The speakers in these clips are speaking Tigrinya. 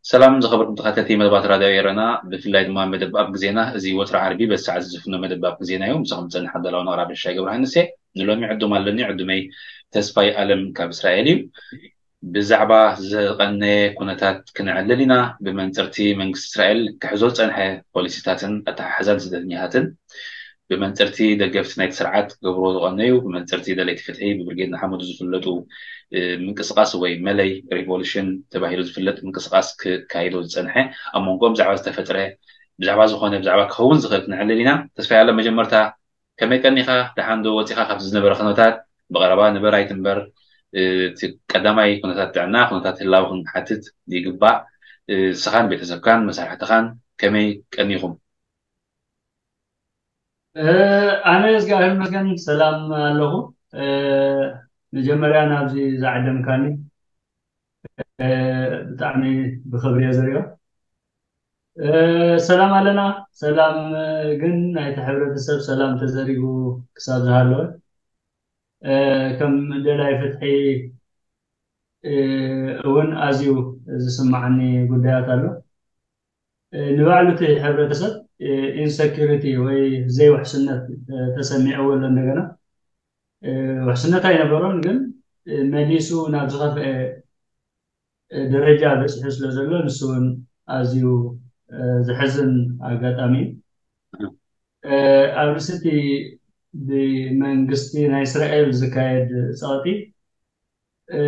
ሰላም ዝኸበርኩም ተኸታተልቲ መደባት ራድዮ ኤረና፣ ብፍላይ ድማ መደብ ኣብ ግዜና። እዚ ወትሪ ዓርቢ በዚ ሰዓት ዝፍኖ መደብ ኣብ ግዜና እዩ። ምሳኹም ዝጸንሕ ኣዳላውን ኣቕራቢ ሻይ ገብረሃንስ እየ። ንሎሚ ዕዱም ኣለኒ፣ ዕዱመይ ተስፋይ ኣለም ካብ እስራኤል እዩ። ብዛዕባ ዝቐነየ ኩነታት ክነዕልል ኢና። ብመንጽርቲ መንግስቲ እስራኤል ክሕዞ ዝጸንሐ ፖሊሲታትን ኣተሓሕዛን ስደተኛታትን፣ ብመንጽርቲ ደገፍቲ ናይቲ ስርዓት ክገብርዎ ዝቐነዩ፣ ብመንጽርቲ ደለይቲ ፍትሒ ብብርጌድ ንሓመዱ ዝፍለጡ፣ እ፣ ምንቅስቓስ ወይ መለይ ሪቮሉሽን ተባሂሉ ዝፍለጥ ምንቅስቓስ ክካይዶ ዝጸንሐ፣ ኣብ መንጎኦም ብዛዕባ ዝተፈጥረ፣ ብዛዕባ ዝኾነ፣ ብዛዕባ ክኸውን ዝኽእል ክነዕልል ኢና። ተስፋይ ኣለም፣ መጀመርታ ከመይ ቀኒኻ? ደሓን ዶ ወጺኻ ካብቲ ዝነበረ ኩነታት? ብቐረባ ንበር ኣይትንበር፣ እ፣ እቲ ቀዳማይ ኩነታት ጥዕና፣ ኩነታት ህላወ ክንሓትት ይግባእ። እ፣ ንስኻን ቤተሰብካን መሳርሕትኻን ከመይ ቀኒኹም? እ፣ ኣነ እግዚኣብሔር ይመስገን ሰላም ኣለኹ። እ፣ መጀመርያ ናብዚ ዝዓደምካኒ፣ እ፣ ብጣዕሚ ብኽብሪ እየ ዝሪኦ። እ፣ ሰላም ኣለና። ሰላም፣ እ፣ ግን ናይቲ ሕብረተሰብ ሰላም ተዘሪጉ ክሳብ ዝሃለወ፣ እ፣ ከም ደላይ ፍትሒ፣ እ፣ እውን ኣዝዩ ዝስማዓኒ ጉዳያት ኣሎ። እ፣ ንባዕሉ እቲ ሕብረተሰብ፣ እ፣ ኢንሰኪሪቲ ወይ ዘይውሕስነት፣ እ፣ ተሰሚዕዎ ኣሎ። እንደገና፣ እ፣ ውሕስነት ኣይነበሮን፣ ግን፣ እ፣ መሊሱ ናብ ዝኸፍአ፣ እ፣ ደረጃ በጺሑ ስለ ዘሎ፣ ንሱ እውን ኣዝዩ፣ እ፣ ዘሕዝን ኣጋጣሚ እዩ። እ፣ ኣብ ርእሲ እቲ ብመንግስቲ ናይ እስራኤል ዝካየድ ጸቕጢ፣ እ፣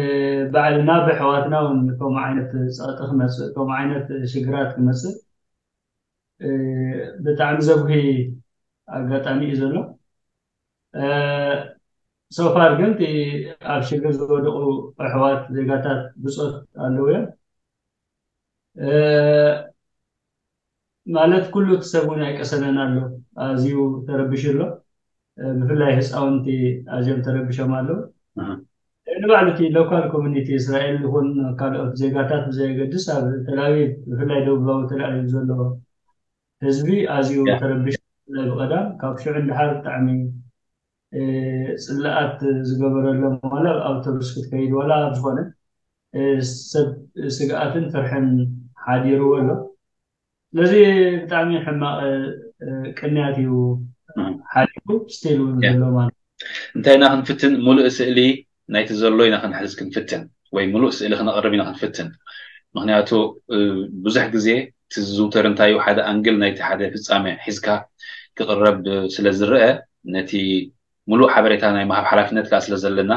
ባዕልና ብኣሕዋትና እውን ከምኡ ዓይነት ጸቕጢ ክመጽእ፣ ከምኡ ዓይነት ሽግራት ክመጽእ፣ እ፣ ብጣዕሚ ዘጉሂ ኣጋጣሚ እዩ ዘሎ። እ፣ ሶፋር ግን እቲ ኣብ ሽግር ዝወደቑ ኣሕዋት ዜጋታት ብጾት ኣለዉ እዮም። እ፣ ማለት ኩሉ እቲ ሰብ እውን ኣይቀሰነን ኣሎ፣ ኣዝዩ ተረቢሹ ኣሎ። እ፣ ብፍላይ ህፃውንቲ ኣዝዮም ተረቢሾም ኣለዉ። ኣሃ። ንባዕሉ እቲ ሎካል ኮሚኒቲ እስራኤል ይኹን ካልኦት ዜጋታት ብዘየገድስ ኣብ ተልኣቪቭ፣ ብፍላይ ደቡባዊ ተልኣቪቭ ዘሎ ህዝቢ ኣዝዩ ያ። ተረቢሹ፣ ብፍላይ ብቐዳም ካብ ሽዑ ንደሓር ብጣዕሚ፣ እ፣ ጽልኣት ዝገበረሎም፣ ዋላ ኣብ ኣውቶቡስ ክትከይድ ዋላ ኣብ ዝኾነ፣ እ፣ ሰብ ስግኣትን ፍርሕን ሓዲርዎ ኣሎ። ስለዚ ብጣዕሚ ሕማቕ፣ እ፣ ቅንያት እዩ እም። ሓሊፉ፣ ስቲል እውን ያ። ዘሎ ማለት እዩ። እንታይ ኢና ክንፍትን? ሙሉእ ስእሊ ናይቲ ዘሎ ኢና ክንሕዝ ክንፍትን፣ ወይ ሙሉእ ስእሊ ክነቕርብ ኢና ክንፍትን። ምኽንያቱ፣ እ፣ ብዙሕ ግዜ እቲ ዝዝውተር እንታይ እዩ? ሓደ ኣንግል ናይቲ ሓደ ፍጻመ ሒዝካ ክቕረብ ስለ ዝረአ፣ ነቲ ሙሉእ ሓበሬታ ናይ ምሃብ ሓላፍነት ከኣ ስለ ዘለና፣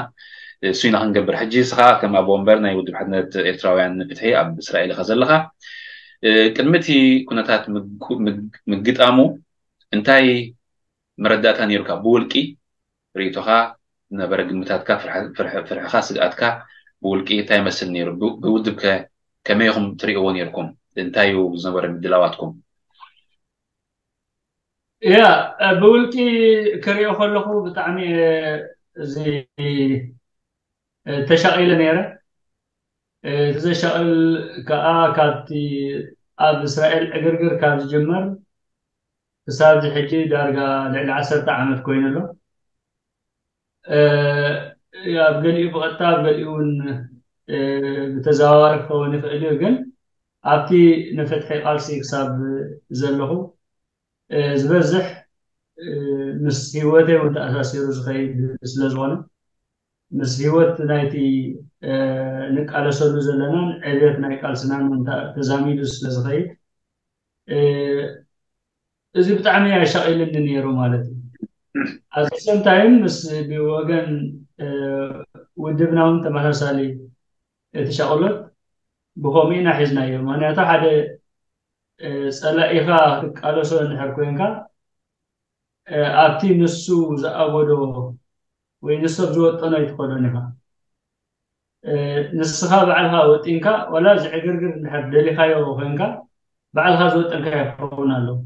እሱ ኢና ክንገብር። ሕጂ ንስኻ ከም ኣቦ ወንበር ናይ ውድብ ሓድነት ኤርትራውያን ፍትሒ ኣብ እስራኤል ኢኻ ዘለኻ። እ፣ ቅድሚ እቲ ኩነታት ምግ-፣ ምግ-፣ ምግጣሙ እንታይ መረዳእታ ነይሩካ? ብውልቂ ርእይቶኻ፣ ዝነበረ ግምታትካ፣ ፍርሐ-፣ ፍርሐ-፣ ፍርሕኻ፣ ስግኣትካ ብውልቂ እንታይ ይመስል ነይሩ? ብ-፣ ብውድብ ከ ከመይ ኢኹም ትርእይዎ ነይርኩም? እንታይ እዩ ዝነበረ ምድላዋትኩም? ያ፣ እ፣ ብውልቂ ክሪኦ ከለኹ ብጣዕሚ፣ እ፣ እዚ፣ እ፣ ተሻቒለ ነይረ። እ፣ እቲ ዘሻቕል ከኣ ካብቲ ኣብ እስራኤል ዕግርግር ካብ ዝጅመር ክሳብ እዚ ሕጂ ዳርጋ ልዕሊ ዓሰርተ ዓመት ኮይኑ ኣሎ። እ፣ ኣብ ገሊኡ ብቐጥታ፣ ኣብ ገሊኡ እውን፣ እ፣ ብተዘዋዋሪ ክኸውን ይኽእል እዩ። ግን ኣብቲ ንፍትሒ ቃልሲ ክሳብ ዘለኹ፣ እ፣ ዝበዝሕ፣ እ፣ ምስ ህይወተይ እውን ተኣሳሲሩ ዝኸይድ ስለ ዝኾነ፣ ምስ ህይወት ናይቲ፣ እ፣ ንቃለሰሉ ዘለናን ዕብየት ናይ ቃልስናን እውን ተ-፣ ተዛሚዱ ስለ ዝኸይድ፣ እ፣ እዚ ብጣዕሚ ኣሻቒልኒ ነይሩ ማለት እዩ። ኣብ ሰም ታይም ምስ ብወገን፣ እ፣ ውድብና እውን ተመሳሳሊ እቲ ሻቕሎት ብኸምኡ ኢና ሒዝናዮ። ምኽንያቱ ሓደ፣ እ፣ ጸላኢኻ ክትቃለሶ እንድሕር ኮንካ፣ ኣብቲ ንሱ ዝኣጎዶ ወይ ንሱ ኣብ ዝወጠኖ ኣይትኸዶን ኢኻ። ንስኻ ባዕልኻ ወጢንካ ዋላ እዚ ዕግርግር እንድሕር ደሊኻዮ ኮይንካ ባዕልኻ ዝወጠንካዮ ክኸውን ኣለዎ።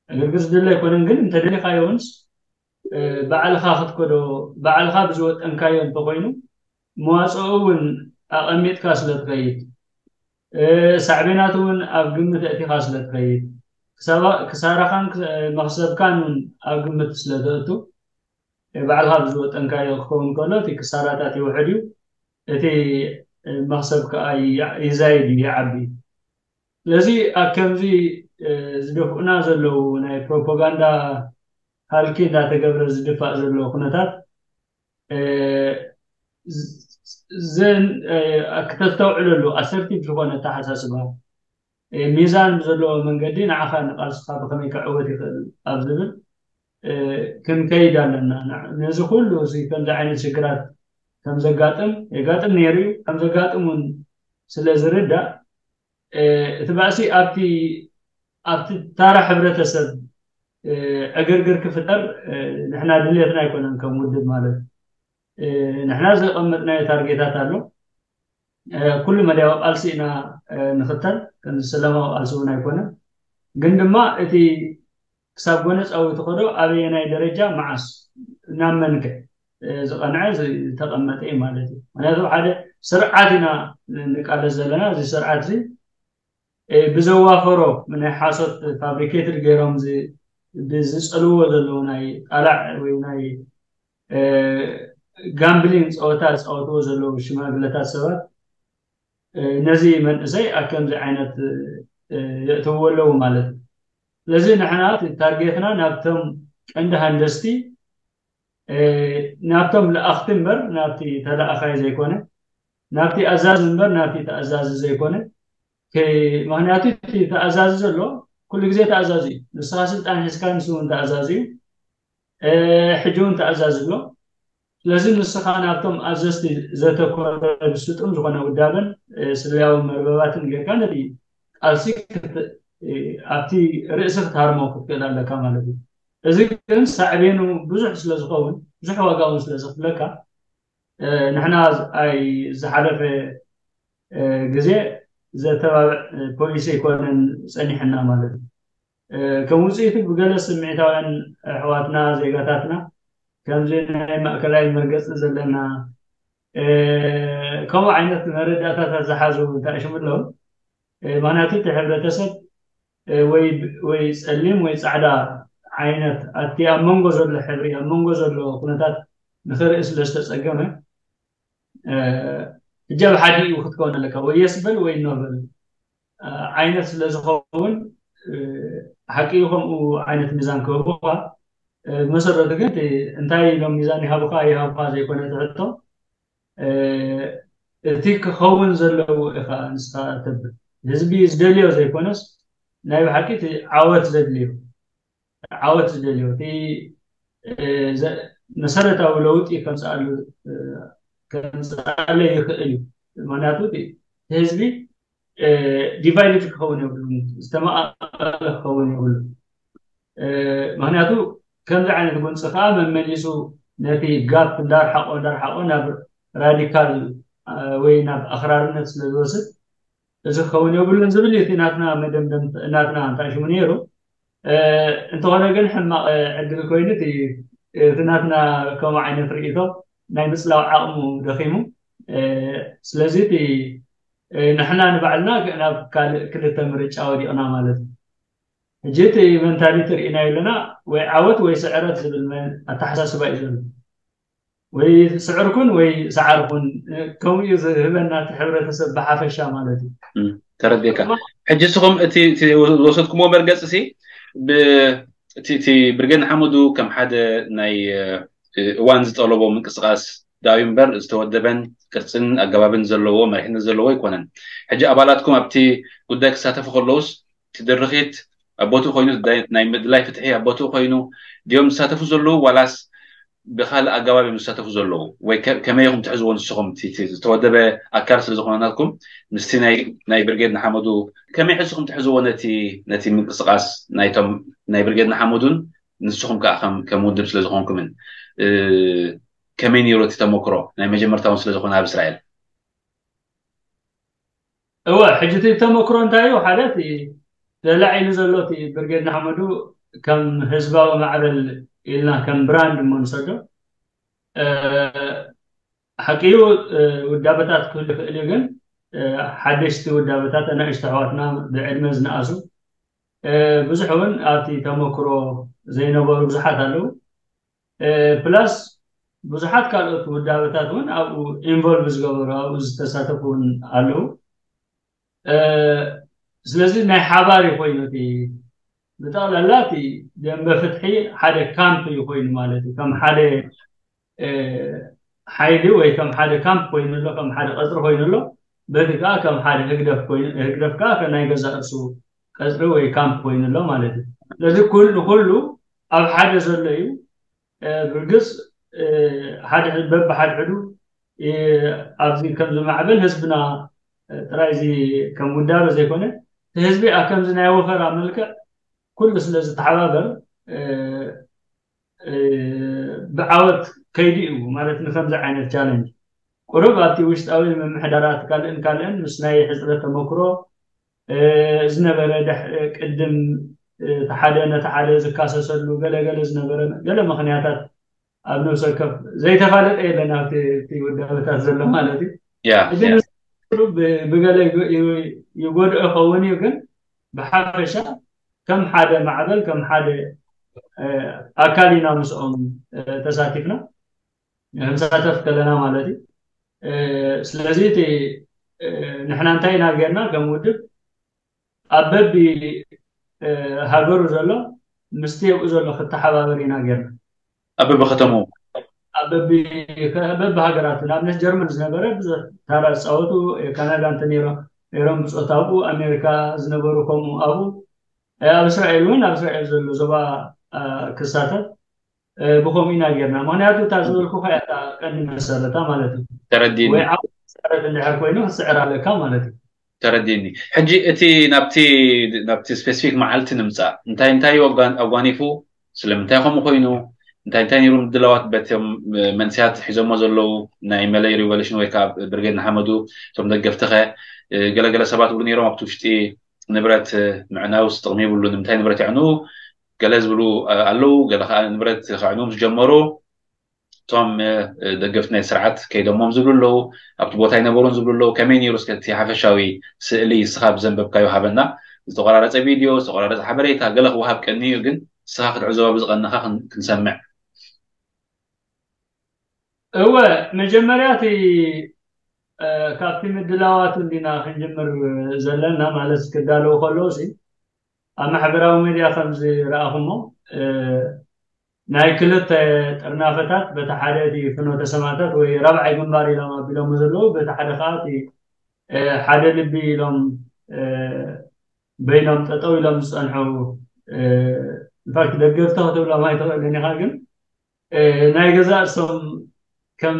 ዕግርግር ዝድለ ኣይኮነን፣ ግን እንተደሊኻዮ እውንስ ባዕልኻ ክትከዶ፣ ባዕልኻ ብዝወጠንካዮ እንተኾይኑ መዋፅኦ እውን ኣቐሚጥካ ስለ ትኸይድ፣ ሳዕቤናት እውን ኣብ ግምት ኣእቲኻ ስለ ትኸይድ፣ ክሳራኻን መኽሰብካን እውን ኣብ ግምት ስለ ተእቱ፣ ባዕልኻ ብዝወጠንካዮ ክኸውን ከሎ እቲ ክሳራታት ይውሕድ እዩ፣ እቲ መኽሰብ ከዓ ይዛይድ እዩ፣ ይዓቢ እዩ። ስለዚ ኣብ ከምዚ ዝደፍኡና ዘለዉ ናይ ፕሮፓጋንዳ ሃልኪ እንዳተገብረ ዝድፋእ ዘሎ ኩነታት ዘን ክተስተውዕለሉ ኣሰርቲቭ ዝኾነ ኣተሓሳስባ ሚዛን ብዘለዎ መንገዲ ንዓኻ ንቃልስኻ ብኸመይ ክዕወት ይኽእል ኣብ ዝብል ክንከይድ ኣለና። ነዚ ኩሉ እዚ ከምዚ ዓይነት ሽግራት ከምዘጋጥም የጋጥም ነይሩ እዩ። ከምዘጋጥም እውን ስለ ዝርዳእ እቲ ባእሲ ኣብቲ ኣብቲ ታራ ሕብረተሰብ ዕግርግር ክፍጠር ንሕና ድልየትና ኣይኮነን ከም ውድብ ማለት ንሕና ዘቐመጥናዮ ታርጌታት ኣሎ። ኩሉ መዳያዊ ቃልሲ ኢና ንኽተል፣ ከምዚ ሰላማዊ ቃልሲ እውን ኣይኮነን። ግን ድማ እቲ ክሳብ ጎነፃዊ ትኸዶ ኣበየናይ ደረጃ መዓስ ናብ መንከ ዝቐንዐ ዝተቐመጠ እዩ ማለት እዩ። ምክንያቱ ሓደ ስርዓት ኢና ንቃለስ ዘለና። እዚ ስርዓት እዚ ብዘዋፈሮ ናይ ሓሶት ፋብሪኬትድ ገይሮም ዝፀልዎ ዘለዉ ናይ ጣላዕ ወይ ናይ ጋምብሊንግ ፀወታ ዝፃወትዎ ዘለዉ ሽማግለታት ሰባት ነዚ መንእሰይ ኣብ ከምዚ ዓይነት የእተውዎ ኣለዉ ማለት እዩ። ስለዚ ንሕና ታርጌትና ናብቶም ቀንዲ ሃንደስቲ ናብቶም ለኣኽቲ እምበር ናብቲ ተለኣኻይ ዘይኮነ፣ ናብቲ ኣዛዚ እምበር ናብቲ ተኣዛዚ ዘይኮነ። ምክንያቱ እቲ ተኣዛዚ ዘሎ ኩሉ ግዜ ተኣዛዚ እዩ። ንስኻ ስልጣን ሒዝካ ንሱ እውን ተኣዛዚ እዩ። ሕጂ እውን ተኣዛዚ ኣሎ። ስለዚ ንስኻ ናብቶም ኣዘዝቲ ዘተኮረ ብስጡም ዝኾነ ውዳበን ስለያዊ መርበባትን ጌርካ ነቲ ቃልሲ ኣብቲ ርእሲ ክትሃርሞ ክትክእል ኣለካ ማለት እዩ። እዚ ግን ሳዕቤኑ ብዙሕ ስለ ዝኸውን ብዙሕ ዋጋ እውን ስለ ዘኽፍለካ ንሕና ኣይ ዝሓለፈ ግዜ ዘተባብዕ ፖሊሲ ኣይኮነን ጸኒሕና ማለት እዩ። ከም ውፅኢቱ ብገለ ስምዒታውያን ኣሕዋትና ዜጋታትና ከምዚ ናይ ማእከላይ መርገፂ ዘለና ከምኡ ዓይነት መረዳእታታት ዝሓዙ እንታይ ሽም ኣለዉ። ምክንያቱ እቲ ሕብረተሰብ ወይ ጸሊም ወይ ጻዕዳ ዓይነት ኣቲ ኣብ መንጎ ዘሎ ሕብሪ ኣብ መንጎ ዘሎ ኩነታት ንኽርኢ ስለ ዝተጸገመ ሕጂ ኣብ ሓደ እዩ ክትከውን ኣለካ ወይ የስ በል ወይ ኖ በል ዓይነት ስለ ዝኸውን ሓቂ ከምኡ ዓይነት ሚዛን ክህቡኻ ብመሰረቱ ግን እንታይ ኢሎም ሚዛን ይሃቡኻ ይሃቡኻ ዘይኮነ ትሕቶ እቲ ክኸውን ዘለዎ ኢኻ ንስኻ ተብል ህዝቢ ዝደልዮ ዘይኮነስ ናይ ብሓቂ እቲ ዓወት ዘድልዮ ዓወት ዝደልዮ እቲ መሰረታዊ ለውጢ ከምፅኣሉ ከምፅኣለ ይኽእል እዩ። ምክንያቱ ህዝቢ ዲቫይድድ ክኸውን የብሉ ዝተመቃቀለ ክኸውን የብሉ። ምክንያቱ ከምዚ ዓይነት ጎንፂ ከዓ መመሊሱ ነቲ ጋፕ እንዳርሓቆ እንዳርሓቆ ናብ ራዲካል ወይ ናብ ኣክራርነት ስለ ዝወስድ እዚ ክኸውን የብሉን ዝብል እዩ እቲ ናትና መደምደም ናትና እንታይ ሽሙ ነይሩ። እንተኾነ ግን ሕማቕ ዕድል ኮይኑ እቲ ናትና ከምኡ ዓይነት ርእቶ ናይ ምፅላው ዓቕሙ ደኺሙ። ስለዚ እቲ ንሕና ንባዕልና ናብ ካልእ ክልተ ምርጫ ወዲቕና ማለት እዩ። ሕጂ እቲ መንታሊቲ ርኢናዮ ኣለና ወይ ዓወት ወይ ስዕረት ዝብል ኣተሓሳስባ እዩ ዘሎ። ወይ ስዕርኩን ወይ ሰዓርኩን ከምኡ እዩ ዝህበና እቲ ሕብረተሰብ ብሓፈሻ ማለት እዩ። ተረዲእካ። ሕጂ እስኹም እቲ ዝወሰድኩምዎ መርገፂ ሲ እቲ ብርጌድ ንሓመዱ ከም ሓደ ናይ እዋን ዝጠለቦ ምንቅስቃስ ዳዊ እምበር ዝተወደበን ቅርፅን ኣገባብን ዘለዎ መሪሕነት ዘለዎ ኣይኮነን። ሕጂ ኣባላትኩም ኣብቲ ጉዳይ ክሳተፉ ከለውስ እቲ ድርኺት ኣብ ቦትኡ ኮይኑ ናይ ምድላይ ፍትሒ ኣብ ቦትኡ ኮይኑ ድዮም ዝሳተፉ ዘለዉ ዋላስ ብካልእ ኣገባብ እዮም ዝሳተፉ ዘለዉ ወይ ከመይ ኢኹም ትሕዝዎ ንስኹም ዝተወደበ ኣካል ስለ ዝኾነ ናትኩም ምስቲ ናይ ብርጌድ ንሓመዱ ከመይ ሕዝኹም ትሕዝዎ ነቲ ነቲ ምንቅስቃስ ናይቶም ናይ ብርጌድ ንሓመዱን ንስኹም ከዓ ከም ከም ውድብ ስለ ዝኾንኩምን እ፣ ከመይ ነይሩ እቲ ተመክሮ ናይ መጀመርታ እውን ስለ ዝኾነ ኣብ እስራኤል? እወ፣ ሕጂ እቲ ተመክሮ እንታይ እዩ? ሓደ እቲ ተላዒሉ ዘሎ እቲ ብርጌድ ንሓመዱ ከም ህዝባዊ ማዕበል ኢልና ከም ብራንድ እሞ ንሰዶ እ፣ ሓቂ እዩ። እ፣ ውዳበታት ክህሉ ይኽእል እዩ፣ ግን እ፣ ሓደሽቲ ውዳበታት ኣናእሽቱ ኣሕዋትና ብዕድመ ዝነኣሱ እ፣ ብዙሕ እውን ኣብቲ ተመክሮ ዘይነበሩ ብዙሓት ኣለዉ። እ፣ ፕላስ ብዙሓት ካልኦት ውዳበታት እውን ኣብኡ ኢንቮልቭ ዝገበሩ ኣብኡ ዝተሳተፉ እውን ኣለዉ። እ፣ ስለዚ ናይ ሓባር እዩ ኮይኑ እቲ ብጠቕላላ እቲ ደንበ ፍትሒ ሓደ ካምፕ እዩ ኮይኑ ማለት እዩ። ከም ሓደ እ፣ ሓይሊ ወይ ከም ሓደ ካምፕ ኮይኑ ኣሎ፣ ከም ሓደ ቀፅሪ ኮይኑ ኣሎ። በቲ ከዓ ከም ሓደ ህግደፍ ኮይኑ ህግደፍ ከዓ ከም ናይ ገዛእ ርእሱ ቀፅሪ ወይ ካምፕ ኮይኑ ኣሎ ማለት እዩ። ስለዚ ኩሉ ኩሉ ኣብ ሓደ ዘሎ እዩ። እ፣ ብርግፅ እ፣ ሓደ በብሓድሕዱ እ፣ ኣብዚ ከምዚ ማዕበል ህዝብና እ፣ ጥራይ እዚ ከም ውዳበ ዘይኮነ እቲ ህዝቢ ኣብ ከምዚ ናይ ወፈራ መልክዕ ኩሉ ስለ ዝተሓባበር እ፣ እ፣ ብዓወት ከይዱ እዩ ማለት ንከምዚ ዓይነት ቻለንጅ ቁሩብ ኣብቲ ውሽጣዊ ምምሕዳራት ካልእን ካልእን ምስ ናይ ሕፅረት ተመክሮ እ፣ ዝነበረ ድሕ- ቅድም እ፣ እቲ ሓደ ነቲ ሓደ ዝካሰሰሉ ገለገለ ዝነበረ ገለ ምክንያታት ኣብ ነብሰ ወከፍ ዘይተፋለጠ የለን ኣብቲ እቲ ውዳበታት ዘሎ ማለት እዩ። ያ ግን ያ ብ- ብገለ ይጎ- ይጎ- ይጎድኦ ይኸውን እዩ፣ ግን ብሓፈሻ ከም ሓደ ማዕበል ከም ሓደ እ፣ ኣካል ኢና ምስኦም እ፣ ተሳቲፍና ክንሳተፍ ከለና ማለት እዩ። እ፣ ስለዚ እቲ እ፣ ንሕና እንታይ ኢና ጌርና ከም ውድብ ኣብ በቢ እ፣ ሃገሩ ዘሎ ምስቲ ኣብኡ ዘሎ ክተሓባበር ኢና ጌርና። ኣብ በብከተምኡ ኣብ በቢ በቢ ሃገራቱ ንኣብነት ጀርመን ዝነበረ ብዙሕ ታራ ዝፃወቱ ካናዳ እንተ ነይሮም ነይሮም ብፆት ኣብኡ ኣሜሪካ ዝነበሩ ከምኡ ኣብኡ እ፣ ኣብ እስራኤል እውን ኣብ እስራኤል ዘሎ ዞባ እ፣ ክሳተፍ እ፣ ብከምኡ ኢና ጌርና። ምክንያቱ እታ ዝበልኩኻ እያ እታ ቀንዲ መሰረታ ማለት እዩ። ተረዲኒ ወይ ዓው መሰረት እንድሕር ኮይኑ ክትስዕር ኣለካ ማለት እዩ። ተረዲኒ። ሕጂ እቲ ናብቲ ናብቲ ስፔሲፊክ መዓልቲ ንምፃእ እንታይ እንታይ እዩ ኣጓን- ኣጓኒፉ ስለምንታይ ከምኡ ኮይኑ እንታይ እንታይ ነይሩ ምድላዋት በቶም መንስያት ሒዞሞ ዘለዉ ናይ መለይ ሪቨሉሽን ወይ ከዓ ብርጌድ ንሓመዱ እቶም ደገፍትኸ ገለገለ ሰባት ብሉ ነይሮም ኣብቲ ውሽጢ ንብረት ምዕናውስ ጥቕሚ ይብሉን ንምንታይ ንብረት የዕንዉ ገለ ዝብሉ ኣለዉ ገለ ከዓ ንብረት ከዕንዉ ምስ ጀመሩ እቶም ደገፍቲ ናይ ስርዓት ከይዶሞም ዝብሉ ኣለዉ ኣብቲ ቦታ ኣይነበሩን ዝብሉ ኣለዉ ከመይ ነይሩ እስከ እቲ ሓፈሻዊ ስእሊ ንስኻ ብዘንበብካዮ ሃበና ዝተቆራረፀ ቪድዮ ዝተቆራረፀ ሓበሬታ ገለ ክወሃብ ቀኒ እዩ ግን ንስኻ ክትዕዘቦ ብዝቐነኻ ክንሰምዕ እወ መጀመርያ እቲ ካብቲ ምድላዋት እንዲና ክንጅምር ዘለና ማለት ክዳለዉ ከለዉ ሲ ኣብ ማሕበራዊ ሚድያ ከም ዝረኣኹሞ ናይ ክልተ ጥርናፈታት በቲ ሓደ እቲ ፍኖተ ሰማእታት ወይ ራብዓይ ግንባር ኢሎም ኣቢሎሞ ዘለዉ በቲ ሓደ ከዓ እቲ ሓደ ልቢ ኢሎም በይኖም ጠጠው ኢሎም ዝፀንሑ ኢንፋክት ደገፍቲ ክትብሎም ኣይትኽእልን ኢኻ ግን ናይ ገዛእ ርእሶም ከም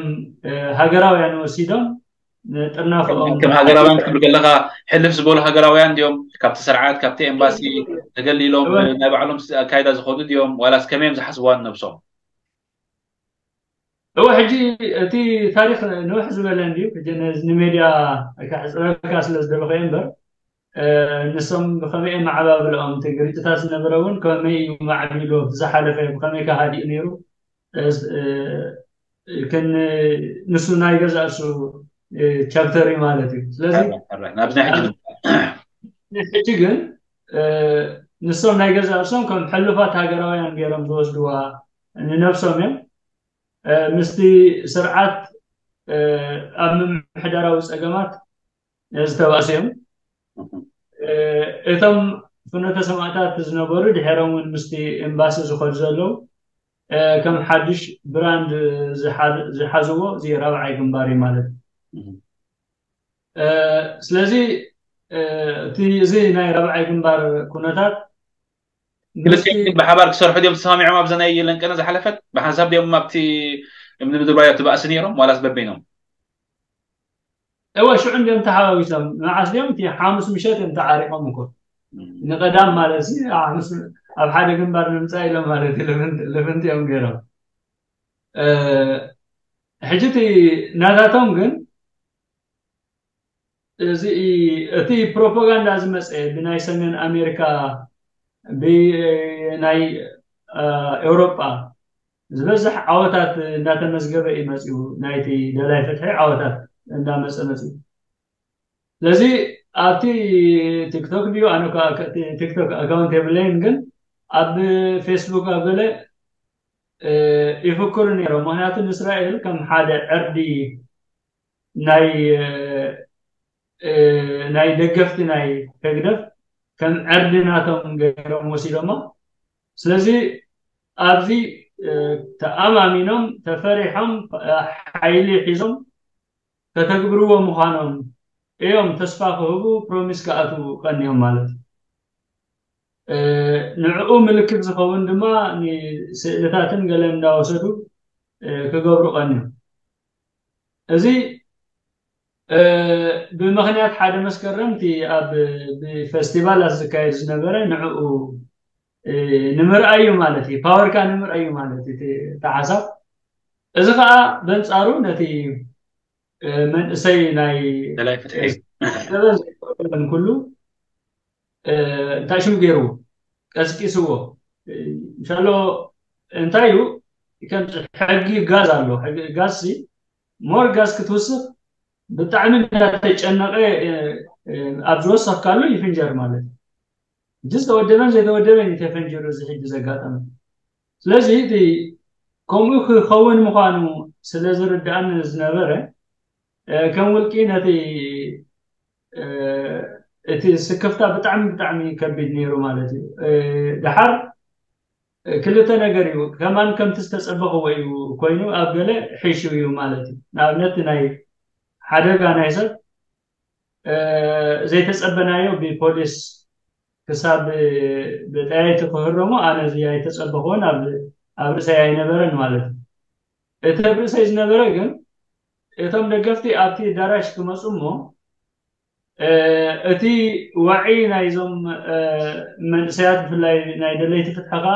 ሃገራውያን ወሲዶም ንጥርናፈኦም ከም ሃገራውያን ክትብል ከለካ ሕልፍ ዝበሉ ሃገራውያን ድዮም ካብቲ ስርዓት ካብቲ ኤምባሲ ተገሊሎም ናይ ባዕሎም ኣካይዳ ዝኸዱ ድዮም ዋላስ ከመይ እዮም ዝሓስብዋ ንነብሶም እወ ሕጂ እቲ ታሪክ ንውሕ ዝበለ እንድዩ ሕጂ ነዚ ንሜድያ ከሕፅረልካ ስለ ዝደለኹ እየ እምበር ንሶም ብኸመይ እዮም ኣዓባብልኦም እቲ ግርጭታት ዝነበረ እውን ከመይ እዩ ማዕቢሉ እቲ ዝሓለፈ ብኸመይ ከሃዲኡ ነይሩ እ፣ እ፣ ከን ንሱ ናይ ገዛእ እሱ ቻፕተር እዩ ማለት እዩ ስለዚ ሕራይ፣ ሕራይ። ናብዚ ናይ ሕጂ ሕጂ ግን እ፣ ንሶም ናይ ገዛእ እሶም ከም ሕሉፋት ሃገራውያን ገይሮም ዝወስድዋ ንነብሶም እዮም እ፣ ምስቲ ስርዓት እ፣ ኣብ ምምሕዳራዊ ፀገማት ዝተባእሱ እዮም እ፣ እቶም ፍኖተ ሰማእታት ዝነበሩ ድሕሮም እውን ምስቲ ኤምባሲ ዝኸዱ ዘለዉ እ፣ ከም ሓድሽ ብራንድ ዝሓ- ዝሓዝዎ እዚ ራብዓይ ግንባር እዩ ማለት እዩ እ፣ ስለዚ እ፣ እቲ እዚ ናይ ራብዓይ ግንባር ኩነታት ምስቲ ክልቲኦም ግን ብሓባር ክሰርሑ ድዮም ተሰማሚዖም ኣብዛ ናይ ለንቀነ ዝሓለፈት ብሓንሳብ ድዮም ኣብቲ እምኒ ምድርባይ ኣብቲ ባእሲ ነይሮም ዋላስ በበይኖም እወ ሽዑ እንዲዮም ተሓዋዊሶም መዓስ ድዮም እቲ ሓሙስ ምሸት እዮም ተዓሪቆም እኮ ንቐዳም ማለት ሲ ኣብ ሓደ ግንባር ንምፃእ ኢሎም ማለት እዩ ልፍንቲ እዮም ገይሮም። ሕጂ እቲ ናታቶም ግን እዚ እቲ ፕሮፓጋንዳ ዝመፀ ብናይ ሰሜን ኣሜሪካ ብናይ ኤውሮጳ ዝበዝሕ ዓወታት እንዳተመዝገበ እዩ መፅኡ። ናይቲ ደላይ ፍትሒ ዓወታት እንዳመፀ መፅኡ። ስለዚ ኣብቲ ቲክቶክ ድዩ ኣነ ቲክቶክ ኣካውንት የብለይን፣ ግን ኣብ ፌስቡክ ኣብ ገለ ይፍክሩ ነይሮም። ምክንያቱ ንእስራኤል ከም ሓደ ዕርዲ ናይ ናይ ደገፍቲ ናይ ህግደፍ ከም ዕርዲ ናቶም ገይሮም ወሲዶሞ። ስለዚ ኣብዚ ተኣማሚኖም ተፈሪሖም ሓይሊ ሒዞም ከተግብርዎ ምዃኖም እዮም ተስፋ ክህቡ ፕሮሚስ ክኣትዉ ቀንዮም ማለት እዩ። ንዕኡ ምልክት ዝኸውን ድማ ንስእልታትን ገለን እንዳወሰዱ ክገብሩ ቀንዮም። እዚ ብምኽንያት ሓደ መስከረም እቲ ኣብ ብፌስቲቫላት ዝካየድ ዝነበረ ንዕኡ ንምርኣዩ ማለት እዩ። ፓወርካ ንምርኣዩ ማለት እዩ እቲ ሓሳብ። እዚ ከዓ በንፃሩ ነቲ መንእሰይ ናይ ደላይ ፍትሒ ገበን ዘይኮነን ኩሉ እንታይ ሽም ገይርዎ ቀስቂስዎ። እንሻሎ እንታይ እዩ ከም ሕጊ ጋዝ ኣሎ። ሕጊ ጋዝ ሲ ሞር ጋዝ ክትውስኽ ብጣዕሚ እንዳተጨነቀ ኣብ ዝወሰኽካሉ ይፍንጀር ማለት እዩ። እዚ ዝተወደበን ዘይተወደበን እዩ ተፈንጂሩ እዚ ሕጂ ዘጋጠመ። ስለዚ እቲ ከምኡ ክኸውን ምዃኑ ስለ ዝርዳእኒ ዝነበረ ከም ውልቂ ነቲ እቲ ስክፍታ ብጣዕሚ ብጣዕሚ ከቢድ ነይሩ ማለት እዩ። ድሓር ክልተ ነገር እዩ ከማን ከምቲ ዝተፀበኽዎ እዩ ኮይኑ ኣብ ገለ ሒሹ እዩ ማለት እዩ። ንኣብነት ናይ ሓደጋ ናይ ሰብ ዘይተፀበናዮ ብፖሊስ ክሳብ ብጠያይቲ ክህረሙ ኣነ እዚ ኣይተፀበኽዎን ኣብ ርእሰይ ኣይነበረን ማለት እዩ። እቲ ኣብ ርእሰይ ዝነበረ ግን እቶም ደገፍቲ ኣብቲ ኣዳራሽ ክመፁ እሞ እቲ ወዒ ናይዞም መንእሰያት ብፍላይ ናይ ደለይቲ ፍትሒ ከዓ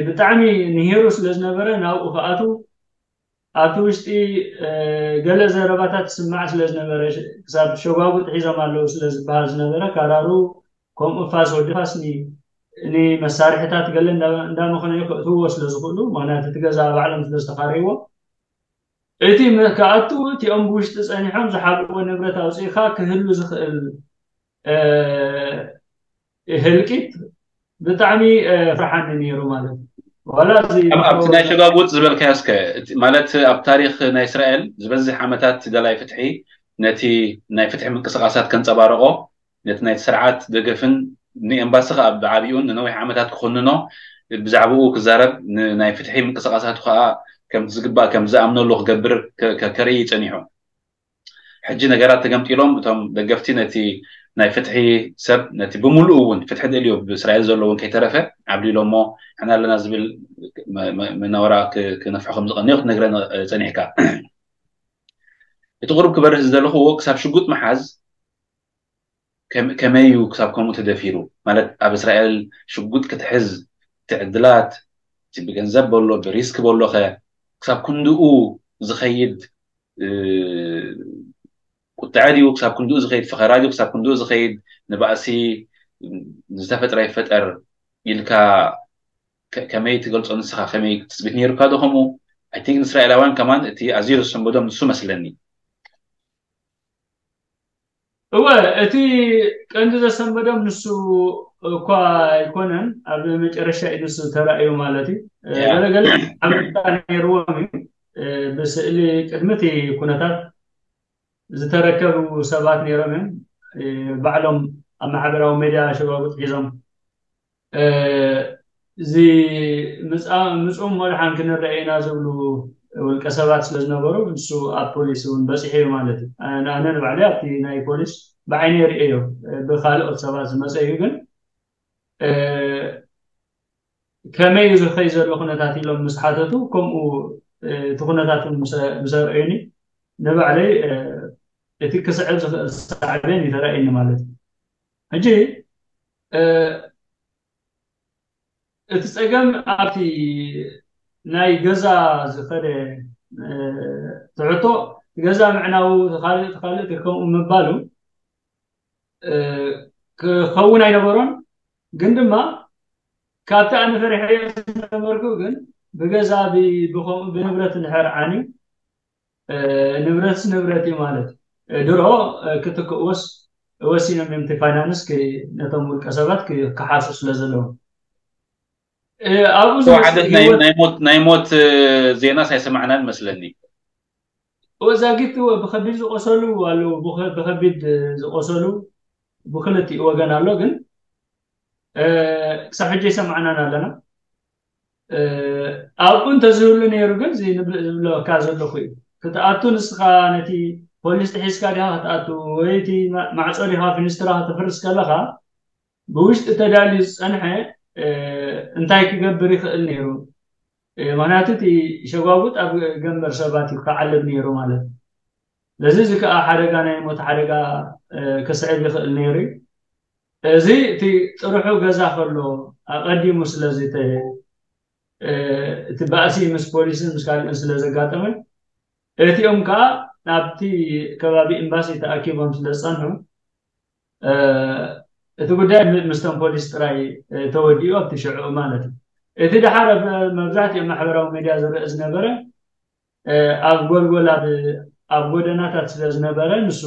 ብጣዕሚ ንሂሩ ስለ ዝነበረ ናብኡ ክኣትዉ ኣብቲ ውሽጢ ገለ ዘረባታት ዝስማዕ ስለ ዝነበረ ክሳብ ሸጓጉጥ ሒዞም ኣለዉ ስለ ዝበሃል ዝነበረ ካራሩ ከምኡ ፋስ ወዲ ፋስ ንመሳርሕታት ገለ እንዳመኾነዩ ክእትውዎ ስለ ዝኽእሉ ምክንያቱ እቲ ገዛ ባዕሎም ስለ ዝተኻረይዎ እቲ ክኣቱ እቲኦም ብውሽጢ ፀኒሖም ዝሓብእዎ ንብረት ኣውፅኢኻ ክህሉ ዝኽእል ህልቂት ብጣዕሚ ፍርሓኒ ነይሩ ማለት እዩ። ዋላ እዚ ኣብቲ ናይ ሸጋጉጥ ዝበልካዮ እስከ ማለት ኣብ ታሪክ ናይ እስራኤል ዝበዝሕ ዓመታት ደላይ ፍትሒ ነቲ ናይ ፍትሒ ምንቅስቃሳት ከንፀባረቆ ነቲ ናይቲ ስርዓት ደገፍን ንኤምባሲ ከዓ ብዓብኡ ንነዊሕ ዓመታት ክኮንኖ ብዛዕባኡ ክዛረብ ንናይ ፍትሒ ምንቅስቃሳቱ ከዓ ከምቲ ዝግባእ ከም ዝኣምነሉ ክገብር ከርኢ ጸኒሑ። ሕጂ ነገራት ተገምጢሎም እቶም ደገፍቲ ነቲ ናይ ፍትሒ ሰብ ነቲ ብምሉኡ እውን ፍትሒ ደልዮ ብእስራኤል ዘሎ እውን ከይተረፈ ዓብሊሎሞ ሕና ኣለና ዝብል መናወራ ክነፍሑ ከም ዝቀንዮ ክትነግረን ጸኒሕካ። እቲ ቁሩብ ክበርህ ዝደለኽዎ ክሳብ ሽጉጥ ምሓዝ ከመይ እዩ ክሳብ ከምኡ ተደፊሩ ማለት ኣብ እስራኤል ሽጉጥ ክትሕዝ ትዕድላት ብገንዘብ በሎ ብሪስክ በሎኸ ክሳብ ክንድኡ ዝኸይድ ቁጥዐ ድዩ ክሳብ ክንድኡ ዝኸይድ ፈኸራ ድዩ ክሳብ ክንድኡ ዝኸይድ ንባእሲ ዝተፈጥረ ይፈጠር ኢልካ ከመይ ትገልፆ ንስኻ ከመይ ትፅቢት ነይሩካ ዶ ከምኡ I think ንእስራኤላውያን ከማን እቲ ኣዝዩ ዘሰንበዶም ንሱ መስለኒ። እወ እቲ ቀንዲ ዘሰንበዶም ንሱ እኳ ኣይኮነን ኣብ መጨረሻ እዩ ንሱ ተራእዩ ማለት እዩ። ገለገለ ሓበሬታ ነይርዎም እዩ ብስእሊ ቅድሚ እቲ ኩነታት ዝተረከቡ ሰባት ነይሮም እዮም። ባዕሎም ኣብ ማሕበራዊ ሜድያ ሸባጉጥ ሒዞም እዚ ምፅኦም ወድሓን ክንረአ ኢና ዝብሉ ውልቀ ሰባት ስለ ዝነበሩ ንሱ ኣብ ፖሊስ እውን በፂሑ እዩ ማለት እዩ። ኣነ ንባዕለይ ኣብቲ ናይ ፖሊስ ብዓይነይ ርእየዮ ብካልኦት ሰባት ዝመፀ እዩ ግን ከመይ እዩ ዝኸይ ዘሎ ኩነታት ኢሎም ምስ ሓተቱ ከምኡ እቲ ኩነታት ምስ ኣርእዩኒ ንባዕለይ እቲ ክስዕብ ዝኽእል ሳዕቤን እዩ ተራእየኒ ማለት እዩ። ሕጂ እቲ ጸገም ኣብቲ ናይ ገዛ ዝኸደ ትሕቶ፣ ገዛ ምዕናው፣ ካልእ ካልእ ከምኡ ምባሉ ክኸውን ኣይነበሮን። ግን ድማ ካብቲ ኣነ ፈሪሐዮ ዝነበርኩ ግን ብገዛ ብኸምኡ ብንብረት እንድሕር ዓንዩ፣ ንብረትስ ንብረት እዩ ማለት እዩ። ድሮ ክትክእዎስ ወሲኖም እዮም፣ እቲ ፋይናንስ ነቶም ውልቀ ሰባት ክሓሱ ስለ ዘለዎም። ኣብኡ ዓደት ናይ ሞት ዜናስ ኣይሰማዕናን መስለኒ። ዛጊት ብኸቢድ ዝቆሰሉ ኣለዉ፣ ብኸቢድ ዝቆሰሉ ብክልቲኡ ወገን ኣሎ። ግን ክሳብ ሕጂ ኣይሰማዕናን ኣለና። ኣብኡ እንተዝህሉ ነይሩ ግን እዚ ንብልእ ዝብለካ ዘለኹ እዩ። ክትኣቱ ንስኻ ነቲ ፖሊስ ጥሒስካ ዲኻ ክትኣቱ ወይ እቲ ማዕጾ ዲኻ ፊንስትራ ክትፍርስ ከለኻ ብውሽጢ ተዳልዩ ዝጸንሐ እንታይ ክገብር ይኽእል ነይሩ? ምኽንያቱ እቲ ሸጓጉጥ ኣብ ገንበር ሰባት እዩ ክዓልብ ነይሩ ማለት እዩ። ስለዚ እዚ ከዓ ሓደጋ ናይ ሞት ሓደጋ ክስዕብ ይኽእል ነይሩ እዩ። እዚ እቲ ጥርሑ ገዛ ከሎ ኣቐዲሙ ስለዚ እቲ ባእሲ ምስ ፖሊስን ምስ ካልእን ስለ ዘጋጠመ እቲኦም ከዓ ናብቲ ከባቢ ኤምባሲ ተኣኪቦም ስለ ዝፀንሑ እቲ ጉዳይ ምስቶም ፖሊስ ጥራይ ተወዲኡ ኣብቲ ሽዑ ማለት እዩ። እቲ ደሓር መብዛሕትኦም ማሕበራዊ ሚድያ ዝረአ ዝነበረ ኣብ ጎልጎል ኣብ ጎደናታት ስለ ዝነበረ ንሱ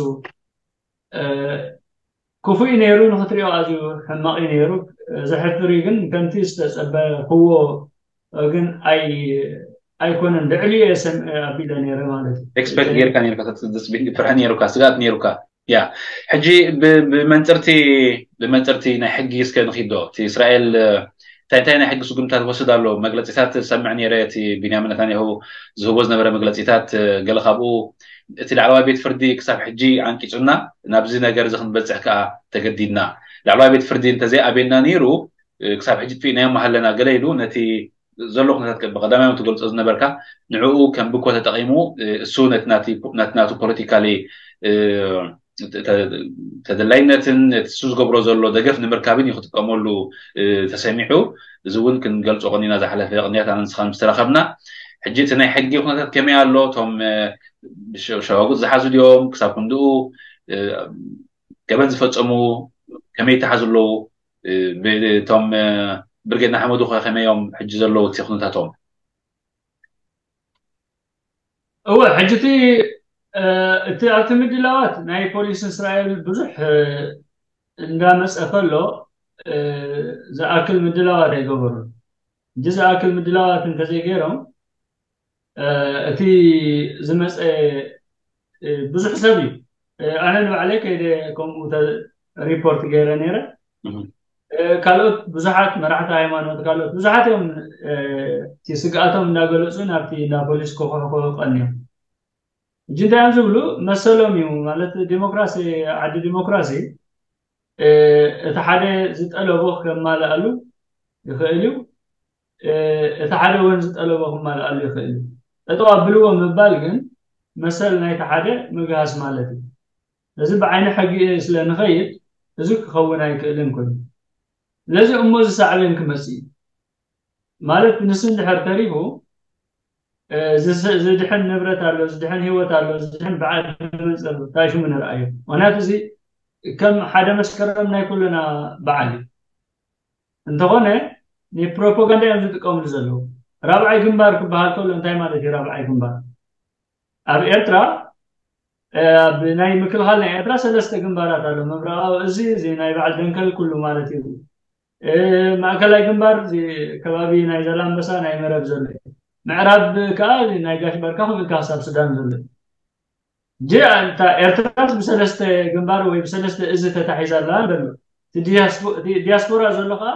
ክፉእ ነይሩ፣ ንክትሪኦ ኣዝዩ ሕማቕ እዩ ነይሩ። ዘሕፍር እዩ ግን ከምቲ ዝተጸበኽዎ ግን ኣይኮነን። ልዕሊ እየ ሰምዐ ኣቢለ ነይረ ማለት እዩ። ኤክስፐክት ጌርካ ነይርካ፣ ፍርሒ ነይሩካ፣ ስጋት ነይሩካ። ያ ሕጂ ብመንፅርቲ ብመንፅርቲ ናይ ሕጊ እስከ ንኺዶ እቲ እስራኤል እንታይ እንታይ ናይ ሕጊ ስጉምታት ወስድ ኣሎ? መግለፂታት ሰምዕ ነይረ፣ እቲ ቢንያምን ነታንያሁ ዝህቦ ዝነበረ መግለፂታት ገለ ካብኡ እቲ ላዕለዋይ ቤት ፍርዲ ክሳብ ሕጂ ዓንቂፁና ናብዚ ነገር እዚ ክንበፅሕ ከዓ ተገዲድና። ላዕለዋይ ቤት ፍርዲ እንተዘይኣቤና ነይሩ ክሳብ ሕጂ ጥፊእናዮም ኣለና ገለ ኢሉ ነቲ ዘሎ ኩነታት ብቐዳማዮም ትገልፆ ዝነበርካ ንዕኡ ከም ብኮ ተጠቒሙ እሱ ነቲ ናቱ ፖለቲካሊ ተደላይነትን እቲ እሱ ዝገብሮ ዘሎ ደገፍ ንምርካብን እዩ ክጥቀመሉ ተሰሚዑ። እዚ እውን ክንገልፆ ቀኒና ዝሓለፈ ቅንያት ኣነ ንስኻን ዝተራኸብና። ሕጂ እቲ ናይ ሕጊ ኩነታት ከመይ ኣሎ? እቶም ሸዋጉጥ ዝሓዙ ድዮም? ክሳብ ክንድኡ ገበን ዝፈፀሙ ከመይ ይተሓዙ ኣለዉ? ብቶም ብርጌድ ንሓመዱ ከ ከመይ እዮም ሕጂ ዘለዉ እቲ ኩነታቶም? እወ ሕጂ እቲ እቲ ኣብቲ ምድላዋት ናይ ፖሊስ እስራኤል ብዙሕ እንዳመፀ ከሎ ዝኣክል ምድላዋት ኣይገበሩን። ሕጂ ዝኣክል ምድላዋት እንተዘይገይሮም እቲ ዝመፀ ብዙሕ ሰብ እዩ። ኣነ ንባዕለይ ከይደ ከምኡ ሪፖርት ገይረ ነይረ። ካልኦት ብዙሓት መራሕቲ ሃይማኖት ካልኦት ብዙሓት እዮም ስግኣቶም እንዳገለፁ ናብቲ እንዳ ፖሊስ ክኹሕኩሑ ቀንዮም። ሕጂ እንታይ እዮም ዝብሉ መሰሎም እዩ ማለት ዲሞክራሲ ዓዲ ዲሞክራሲ እቲ ሓደ ዝጠለቦ ከማልኣሉ ይኽእል እዩ፣ እቲ ሓደ እውን ዝጠለቦ ክማልኣሉ ይኽእል እዩ። ጠጠው ኣብልዎ ምባል ግን መሰል ናይቲ ሓደ ምግሃስ ማለት እዩ። እዚ ብዓይኒ ሕጊ ስለ ንኸይድ እዚ ክኸውን ኣይክእልን ኮይኑ ስለዚ እሞ እዚ ሳዕቤን ክመፅእ እዩ። ማለት ንሱ እንድሕር ተሪፉ ዝድሕን ንብረት ኣሎ፣ ዝድሕን ህይወት ኣሎ፣ ዝድሕን በዓል መንፅር ታሽሙ ንርኣዮ። ምክንያቱ እዚ ከም ሓደ መስከረም ናይ ኩልና በዓል እዩ። እንተኾነ ንፕሮፓጋንዳ እዮም ዝጥቀምሉ ዘለዉ። ራብዓይ ግንባር ክበሃል ከሎ እንታይ ማለት እዩ? ራብዓይ ግንባር ኣብ ኤርትራ ኣብ ናይ ምክልኻል ናይ ኤርትራ ሰለስተ ግንባራት ኣሎ። ምብራቓዊ እዚ እዚ ናይ በዓል ደንከል ኩሉ ማለት እዩ። ማእከላይ ግንባር እዚ ከባቢ ናይ ዘላንበሳ ናይ መረብ ዘሎ እዩ። ምዕራብ ከዓ ናይ ጋሽ ባርካ ክብልካ ክሳብ ሱዳን ዘሎ እዩ። ጂ እታ ኤርትራ ብሰለስተ ግንባር ወይ ብሰለስተ እዚ ተታሒዛ ኣላ ንበሎ። ዲያስፖራ ዘሎ ከዓ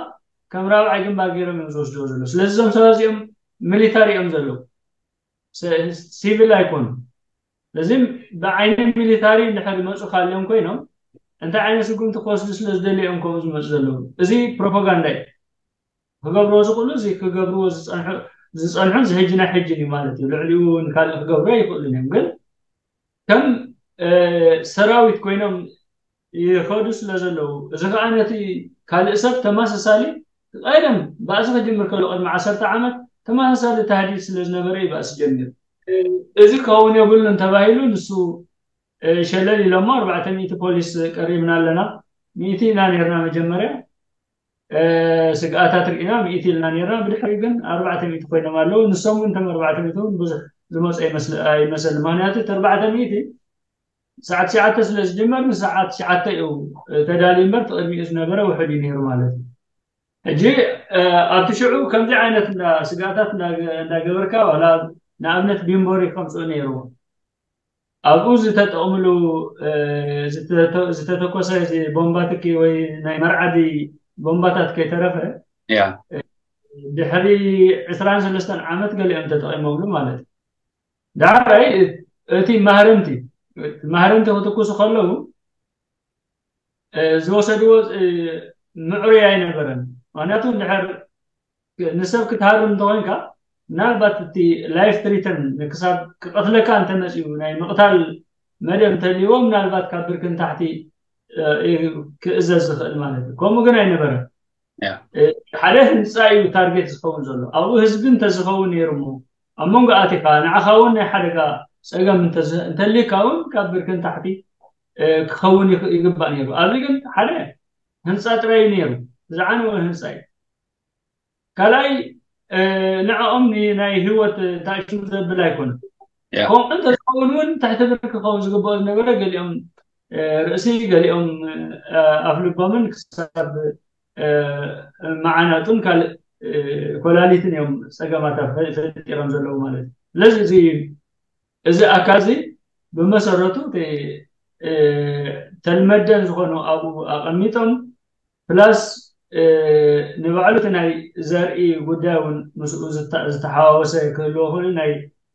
ከም ራብዓይ ግንባር ገይሮም እዮም ዝወስድዎ ዘሎ። ስለዚ እዞም ሰባት እዚኦም ሚሊታሪ እዮም ዘለዉ፣ ሲቪል ኣይኮኑ። ስለዚ ብዓይኒ ሚሊታሪ እንድሕር ዝመፁ ካሊኦም ኮይኖም እንታይ ዓይነት ስጉምቲ ክወስዱ ስለ ዝደልዩ እዮም ከምኡ ዝመፁ ዘለዉ። እዚ ፕሮፓጋንዳ እዩ። ክገብርዎ ዝኽእሉ እዚ ክገብርዎ ዝፀንሑ እዚ ሕጂ ናይ ሕጂ እዩ ማለት እዩ። ልዕሊኡ ንካልእ ክገብሩ ኣይኽእሉን እዮም። ግን ከም ሰራዊት ኮይኖም ይኸዱ ስለ ዘለዉ፣ እዚ ከዓ ነቲ ካልእ ሰብ ተመሳሳሊ፣ ቀደም ባእሲ ክጅምር ከሎ ቅድሚ ዓሰርተ ዓመት ተመሳሳሊ ታህዲድ ስለ ዝነበረ እዩ ባእሲ ጀሚሩ። እዚ ክኸውን የብሉን ተባሂሉ፣ ንሱ ሸለል ኢሎሞ ኣርባዕተ ሚእቲ ፖሊስ ቀሪብና ኣለና። ሚእቲ ኢና ነርና መጀመርያ፣ ስግኣታት ርኢና ሚእቲ ኢልና ነርና። ብድሕሪ ግን ኣርባዕተ ሚእቲ ኮይኖም ኣለዉ። ንሶም እውን እቶም ኣርባዕተ ሚእቲ እውን ብዙሕ ዝመፁ ኣይመስል ኣይመሰል። ምክንያቱ እቲ ኣርባዕተ ሚእቲ ሰዓት ትሽዓተ ስለ ዝጅመር፣ ንሰዓት ትሽዓተ እዩ ተዳልዩ እምበር፣ እቲ ቅድሚኡ ዝነበረ ውሑድ እዩ ነይሩ ማለት እዩ። ሕጂ ኣብቲ ሽዑ ከምዚ ዓይነት ስግኣታት እንዳገበርካ፣ ዋላ ንኣብነት ቢምቦሪ ከምፅኡ ነይርዎ። ኣብኡ ዝተጠቕምሉ ዝተተኮሰ ቦምባትኪ ወይ ናይ መርዓዲ ቦምባታት ከይተረፈ፣ ድሕሪ ዕስራን ሰለስተን ዓመት ገሊኦም ተጠቒሞምሉ ማለት እዩ። ዳሕራይ እቲ ማህረምቲ ማህረምቲ ክትኩሱ ከለዉ ዝወሰድዎ ምዕሩይ ኣይነበረን። ምክንያቱ ድሕር ንሰብ ክትሃርም እንተኮንካ፣ ምናልባት እቲ ላይፍ ትሪተን ክሳብ ክቐትለካ እንተመፅኡ፣ ናይ ምቕታል መደብ እንተልይዎ፣ ምናልባት ካብ ብርኪ ንታሕቲ ክእዘዝ ዝኽእል ማለት እዩ። ከምኡ ግን ኣይነበረን። ሓደ ህንፃ እዩ ታርጌት ዝኸውን ዘሎ። ኣብኡ ህዝቢ እንተዝኸውን ነይሩ እሞ፣ ኣብ መንጎ ኣቲኻ ንዓኻ እውን ናይ ሓደጋ ፀገም እንተልካ እውን ካብ ብርኪ ንታሕቲ ክኸውን ይግባእ ነይሩ። ኣብዚ ግን ሓደ ህንፃ ጥራይ እዩ ነይሩ፣ ዝዓነወ ህንፃ እዩ። ካልኣይ ንዕኦም ናይ ህይወት ታሽሙ ዘብል ኣይኮነ። ከምኡ እንተዝኸውን እውን ትሕቲ ብርኪ ክኸውን ዝግበኦ ዝነበረ፣ ገሊኦም ርእሲ፣ ገሊኦም ኣፍልቦምን ክሳብ መዓናጡን ካልእ ኮላሊትን እዮም ፀገማት ፈጢሮም ዘለዉ ማለት እዩ። ስለዚ እዚ ኣካል እዚ ብመሰረቱ ተልመደን ዝኾኑ ኣብኡ ኣቐሚጦም፣ ፕላስ ንባዕሉ እቲ ናይ ዘርኢ ጉዳይ እውን ምስኡ ዝተሓዋወሰ ክህልዎ ክእል፣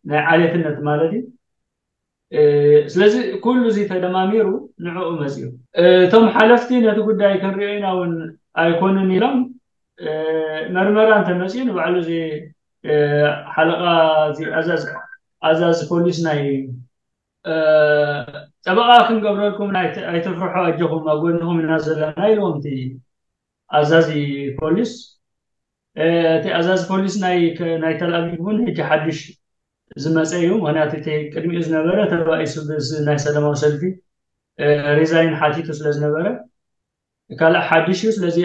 ናይ ዓሌትነት ማለት እዩ። ስለዚ ኩሉ እዚ ተደማሚሩ ንዕኡ መፅኡ። እቶም ሓለፍቲ ነቲ ጉዳይ ክንሪኦ ኢና እውን ኣይኮኑን ኢሎም፣ መርመራ እንተመፅኡ ንባዕሉ እዚ ሓለቓ፣ እዚ ኣዛዚ ፖሊስ ናይ ጠበቓ ክንገብረልኩም ኣይትፍርሑ፣ ኣጆኹም ኣብ ጎንኹም ኢና ዘለና ኢልዎም እቲ ኣዛዚ ፖሊስ። እቲ ኣዛዚ ፖሊስ ናይ ተልኣቪቭ እውን ሕጂ ሓድሽ ዝመፀ እዩ። ምክንያቱ እቲ ቅድሚኡ ዝነበረ ተባኢሱ ናይ ሰላማዊ ሰልፊ ሪዛይን ሓቲቱ ስለ ዝነበረ፣ ካልእ ሓድሽ እዩ። ስለዚ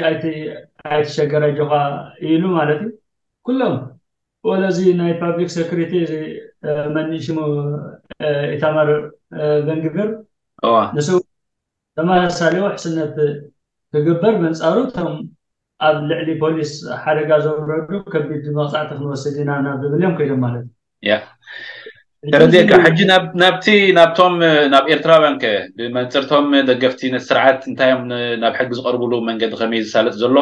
ኣይትሸገር ኣጆኻ ኢሉ ማለት እዩ። ኩሎም ወለዚ ናይ ፓብሊክ ሴኩሪቲ መን ሽሙ ኢታማር ቨንግቪር ንሱ ተመሳሳሊ ውሕስነት ክግበር፣ በንጻሩ እቶም ኣብ ልዕሊ ፖሊስ ሓደጋ ዘውረዱ ከቢድ መቕጻዕቲ ክንወስድ ኢና ናብ ዝብል እዮም ከይዶም ማለት እዩ። ተረዲእካ። ሕጂ ናብቲ ናብቶም ናብ ኤርትራውያን ከ ብመንጽርቶም ደገፍቲ ነቲ ስርዓት እንታይ እዮም ናብ ሕጊ ዝቐርብሉ መንገዲ ከመይ ዝሳለጥ ዘሎ?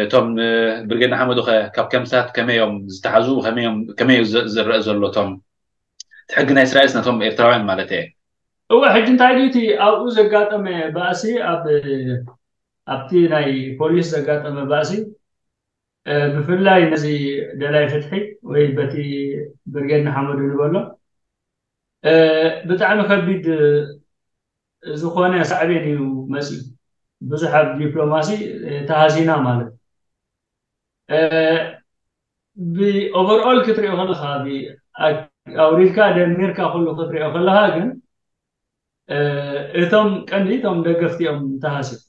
እቶም ብርጌድ ንሓመዱ ከ ካብ ከምሳት ከመይ እዮም ዝተሓዙ? ከመይ ዝረአ ዘሎ እቶም ሕጊ ናይ እስራኤልስ ነቶም ኤርትራውያን ማለት እየ። እወ፣ ሕጂ እንታይ ድዩ እቲ ኣብኡ ዘጋጠመ ባእሲ፣ ኣብ ኣብቲ ናይ ፖሊስ ዘጋጠመ ባእሲ፣ ብፍላይ ነዚ ደላይ ፍትሒ ወይ በቲ ብርጌድ ንሓመዱ ንበሎ ብጣዕሚ ከቢድ ዝኾነ ሳዕቤን እዩ መፂኡ። ብዙሕ ኣብ ዲፕሎማሲ ተሃሲና ማለት ብኦቨርኦል ክትሪኦ ከለካ፣ ኣውሪድካ ደሚርካ ኩሉ ክትሪኦ ከለካ ግን እቶም ቀንዲ እቶም ደገፍቲ እዮም ተሃስዮም።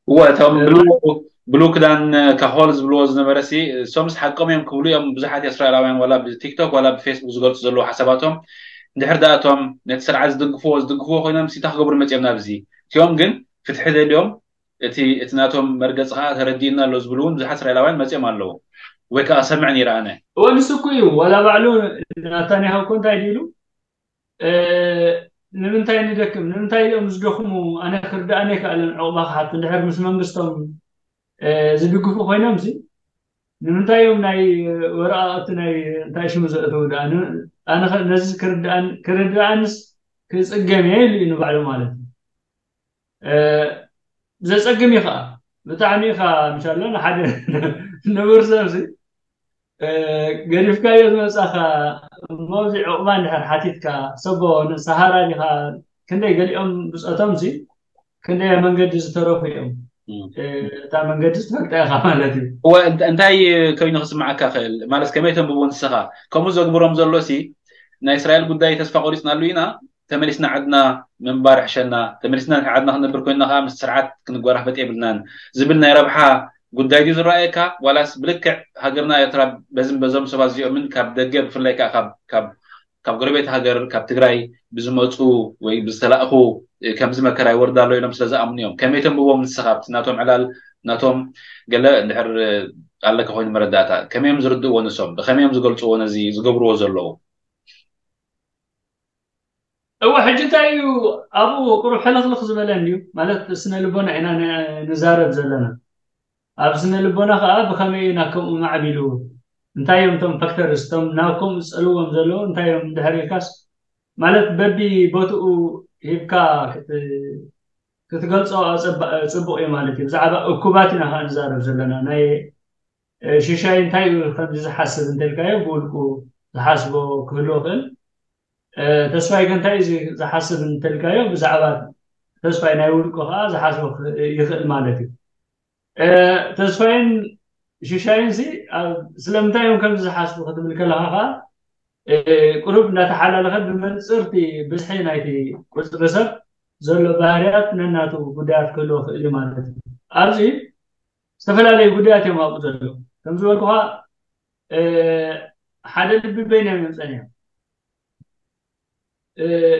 እወ፣ እቶም ብሉ ክዳን ካሆል ዝብልዎ ዝነበረ ሲ እሶምስ ሓቆም እዮም ክብሉ እዮም ብዙሓት እስራኤላውያን ዋላ ብቲክቶክ ዋላ ብፌስቡክ ዝገልፁ ዘለዉ ሓሳባቶም። እንድሕር ደኣ እቶም ነቲ ስርዓት ዝድግፍዎ ዝድግፍዎ ኮይኖም ሲታ ክገብሩ መፅኦም ናብዚ እቲኦም ግን ፍትሒ ደልዮም እቲ እቲ ናቶም መርገፂ ከዓ ተረዲእና ኣሎ ዝብሉ እውን ብዙሓት እስራኤላውያን መፅኦም ኣለዉ ወይ ከዓ ሰምዕ ነይረ ኣነ። እወ፣ ንሱ እኮ እዩ ዋላ ባዕሉ ናታንያሁ እኮ እንታይ ድኢሉ ንምንታይ ንደክም? ንምንታይ እዮም ዝደኽሙ? ኣነ ክርድኣኒ ኣይከኣለን። ዕቑባ ክሓቱ እንድሕር ምስ መንግስቶም ዝድግፉ ኮይኖም ሲ ንምንታይ እዮም ናይ ወረቓቕቲ ናይ እንታይ ሽሙ ዘእተው? ኣነ ነዚ ክርድኣንስ ክፅገም እየ ኢሉ እዩ ንባዕሉ ማለት እዩ። ዘፀግም እዩ ከዓ ብጣዕሚ እዩ ከዓ ምሻሎ ንሓደ ንቡር ሰብ ሲ ገዲፍካዮ ዝመፃኻ እሞ እዚ ዕቑባ እንድሕር ሓቲትካ ሰቦ ንሰሃራ ዲኻ ክንደይ ገሊኦም ብፆቶም ሲ ክንደይ መንገዲ ዝተረፉ እዮም። እታ መንገዲ ዝፈልጣ ኢኻ ማለት እዩ። እንታይ ኮይኑ ክስምዓካ ክእል ማለት ከመይ ተንብቦ ንስኻ? ከምኡ ዘግብሮም ዘሎ ሲ ናይ እስራኤል ጉዳይ ተስፋ ቆሪፅናሉ ኢና፣ ተመሊስና ዓድና ምንባር ሕሸና፣ ተመሊስና ዓድና ክንነብር ኮይና ከዓ ምስ ስርዓት ክንጎራፈጥ የብልናን ዝብል ናይ ረብሓ ጉዳይ ድዩ ዝረኣየካ? ዋላስ ብልክዕ ሃገርና ኤርትራ በዝን በዞም ሰባት እዚኦምን ካብ ደገ ብፍላይ ከዓ ካብ ጎረቤት ሃገር ካብ ትግራይ ብዝመፁ ወይ ብዝተላእኹ ከምዚ መከራ ይወርድ ኣሎ ኢሎም ስለዝኣምኑ እዮም? ከመይ ተንብቦም ንስኻ ኣብቲ ናቶም ዕላል ናቶም ገለ እንድሕር ኣለካ ኮይኑ መረዳእታ ከመዮም ዝርድእዎ ንሶም ብከመዮም ዝገልፅዎ ነዚ ዝገብርዎ ዘለዉ? እወ ሕጂ እንታይ እዩ ኣብኡ ቁሩብ ሕልኽልኽ ዝበለ እንድዩ ማለት ስነ ልቦና ኢና ንዛረብ ዘለና። ኣብ ስነ ልቦና ከዓ ብኸመይ ኢና ከምኡ ማዕቢሉ እንታይ እዮም እቶም ፋክተርስ እቶም ናብ ከምኡ ዝፀልዎም ዘለዉ እንታይ እዮም ድሕር ኢልካስ ማለት በቢ ቦትኡ ሂብካ ክትገልፆ ፅቡቅ እዩ ማለት እዩ። ብዛዕባ እኩባት ኢና ከዓ ንዛረብ ዘለና ናይ ሽሻይ እንታይ እዩ ከምዚ ዝሓስብ እንተልካዮ ብውልቁ ዝሓስቦ ክህልዎ ክእል። ተስፋይ ከ እንታይ እዩ ዝሓስብ እንተልካዮ ብዛዕባ ተስፋይ ናይ ውልቁ ከዓ ዝሓስቦ ይኽእል ማለት እዩ። ተስፋይን ሽሻይን ሲ ስለምንታይ እዮም ከምዚ ዝሓስቡ ክትብል ከለካ ከዓ ቁሩብ እናተሓላለኸ ብመንፅርቲ ብዝሒ ናይቲ ቁፅሪ ሰብ ዘሎ ባህርያት ነናቱ ጉዳያት ክህልዎ ክእል እዩ ማለት እዩ። ኣብዚ ዝተፈላለዩ ጉዳያት እዮም ኣብኡ ዘለዉ። ከም ዝበልኩኻ ሓደ ልቢ በይኖም እዮም ፀኒሖም።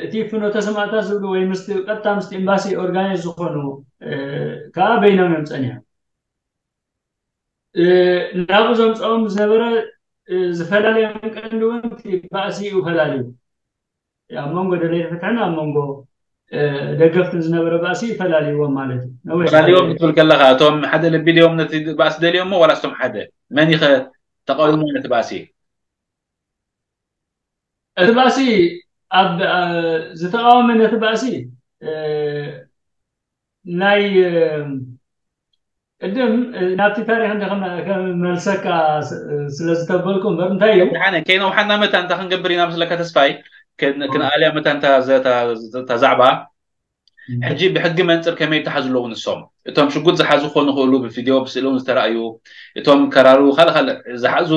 እቲ ፍኖተ ሰማእታት ዝብሉ ወይ ምስ ቀጥታ ምስ ኤምባሲ ኦርጋናይዝ ዝኾኑ ከዓ በይኖም እዮም ፀኒሖም። ናብኡ ዘምፅኦም ዝነበረ ዝፈላለዮም ቀንዲ እውን ባእሲ እዩ ፈላልዩ። ኣብ መንጎ ደለይቲ ፍትሕን ኣብ መንጎ ደገፍትን ዝነበረ ባእሲ ፈላልይዎም ማለት እዩ። ነዊሕ ፈላልይዎም ክትብል ከለካ እቶም ሓደ ልቢ ድዮም ነቲ ባእሲ ደልዮሞ ዋላ ስቶም ሓደ መን ይኸ ተቃዊሞ ነቲ ባእሲ? እቲ ባእሲ ኣብ ዝተቃወመ ነቲ ባእሲ ናይ ቅድም ናብቲ ታሪክ እንደ ከመልሰካ ስለ ዝተበልኩ እምበር እንታይ እዩ ሓነ ከይነውሓና መታንታ ክንገብር ኢና ምስለካ ተስፋይ። ክንኣልያ መታንታ እታ ዛዕባ ሕጂ ብሕጊ መንፅር ከመይ ይተሓዙ ኣለዉ ንሶም እቶም ሽጉጥ ዝሓዙ ክኾኑ ይኽእሉ ብቪድዮ ብስእሊ እውን ዝተረኣዩ እቶም ከራሩ ካልእ ካልእ ዝሓዙ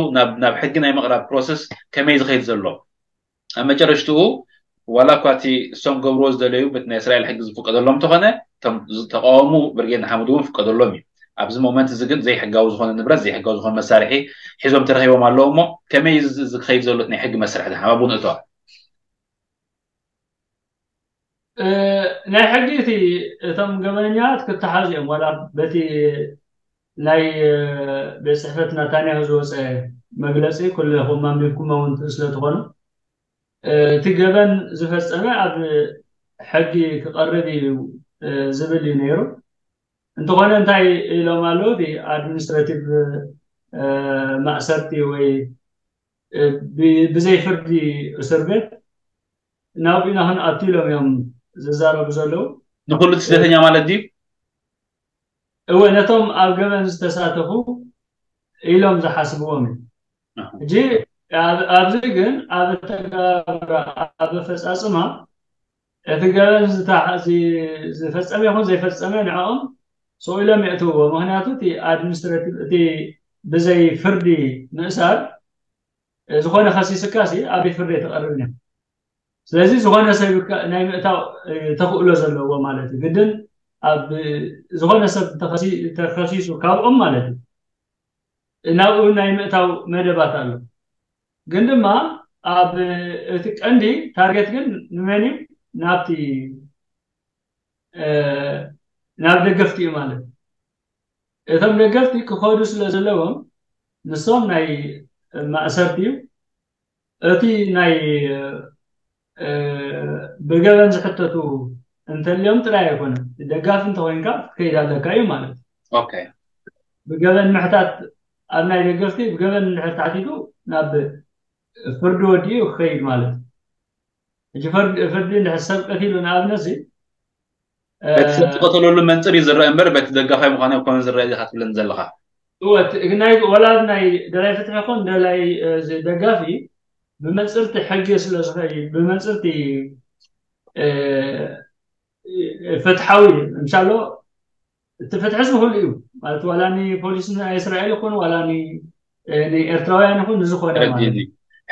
ናብ ሕጊ ናይ ምቕራብ ፕሮሰስ ከመይ ዝኸይድ ዘሎ ኣብ መጨረሽትኡ ዋላ እኳ እቲ እሶም ገብርዎ ዝደለዩ በቲ ናይ እስራኤል ሕጊ ዝፍቀደሎም እንተኾነ እቶም ዝተቃወሙ ብርጌድ ንሓመዱ እውን ፍቀደሎም እዩ። ኣብዚ ሞመንት እዚ ግን ዘይሕጋዊ ዝኾነ ንብረት ዘይሕጋዊ ዝኾነ መሳርሒ ሒዞም ተረኺቦም ኣለዉ እሞ ከመይ እዚ ክኸይድ ዘሎ ናይ ሕጊ መስርሕ ድሓን ኣብኡ ንእተዋ? ናይ ሕጊ እቲ እቶም ገበነኛታት ክተሓዙ እዮም ዋላ በቲ ናይ ቤት ፅሕፈት ናታንያሁ ዝወፀ መግለፂ ኩለኹም ኣንቢብኩሞ እውን ስለትኾኑ እቲ ገበን ዝፈፀመ ኣብ ሕጊ ክቐርብ እዩ ዝብል እዩ ነይሩ። እንተኾነ እንታይ ኢሎም ኣለዉ እቲ ኣድሚኒስትሬቲቭ ማእሰርቲ ወይ ብዘይ ፍርዲ እስር ቤት ናብኡ ኢና ክንኣቱ ኢሎም እዮም ዝዛረቡ ዘለዉ። ንኩሉ እቲ ስደተኛ ማለት ድዩ? እወ ነቶም ኣብ ገበን ዝተሳተፉ ኢሎም ዝሓስብዎም እዩ። ሕጂ ኣብዚ ግን ኣብ ተጋብራ ኣብ ኣፈፃፅማ እቲ ገበን ዝፈፀመ ይኹን ዘይፈፀመ ንዕኦም ስቕ ኢሎም የእትውዎ። ምክንያቱ እቲ ኣድሚኒስትሬቲቭ እቲ ብዘይ ፍርዲ ምእሳር ዝኾነ ከሲስካ ሲ ኣብ ቤት ፍርዲ ኣይትቐርብን እዮም። ስለዚ ዝኾነ ሰብ ናይ ምእታው ተኽእሎ ዘለዎ ማለት እዩ። ግድን ኣብ ዝኾነ ሰብ ተኸሲሱ ካብኦም ማለት እዩ ናብኡ ናይ ምእታው መደባት ኣሎ። ግን ድማ ኣብ እቲ ቀንዲ ታርጌት ግን ንመን እዩ? ናብቲ ናብ ደገፍቲ እዩ ማለት እቶም ደገፍቲ ክኸዱ ስለ ዘለዎም ንሶም ናይ ማእሰርቲ እዩ። እቲ ናይ ብገበን ዝሕተቱ እንተልዮም ጥራይ ኣይኮነ ደጋፊ እንተኮይንካ ክትከይድ ኣለካ እዩ ማለት ብገበን ምሕታት ኣብ ናይ ደገፍቲ ብገበን እንድሕር ተሓቲቱ ናብ ፍርዲ ወዲኡ ክኸይድ ማለት እዩ። ሕጂ ፍርዲ እንድሕር ሰብ ቀቲሉ ንኣብነት በቲ ሰብ ዝቀተለሉ መንፅር እዩ ዝረአ እምበር በቲ ደጋፋይ ምኳኑ ኣይኮነን ዝረአ ኢካ ትብለኒ ዘለካ። እወ ናይ ወላ ናይ ደላይ ፍትሒ ይኹን ደላይ ደጋፊ ብመንፅርቲ ሕጊ ስለ ዝኸይድ ብመንፅርቲ ፍትሓዊ እንሻሎ እቲ ፍትሕስ ንኹሉ እዩ ማለት ዋላ ንፖሊስ ናይ እስራኤል ይኹን ዋላ ንኤርትራውያን ይኹን ንዝኾነ ማለት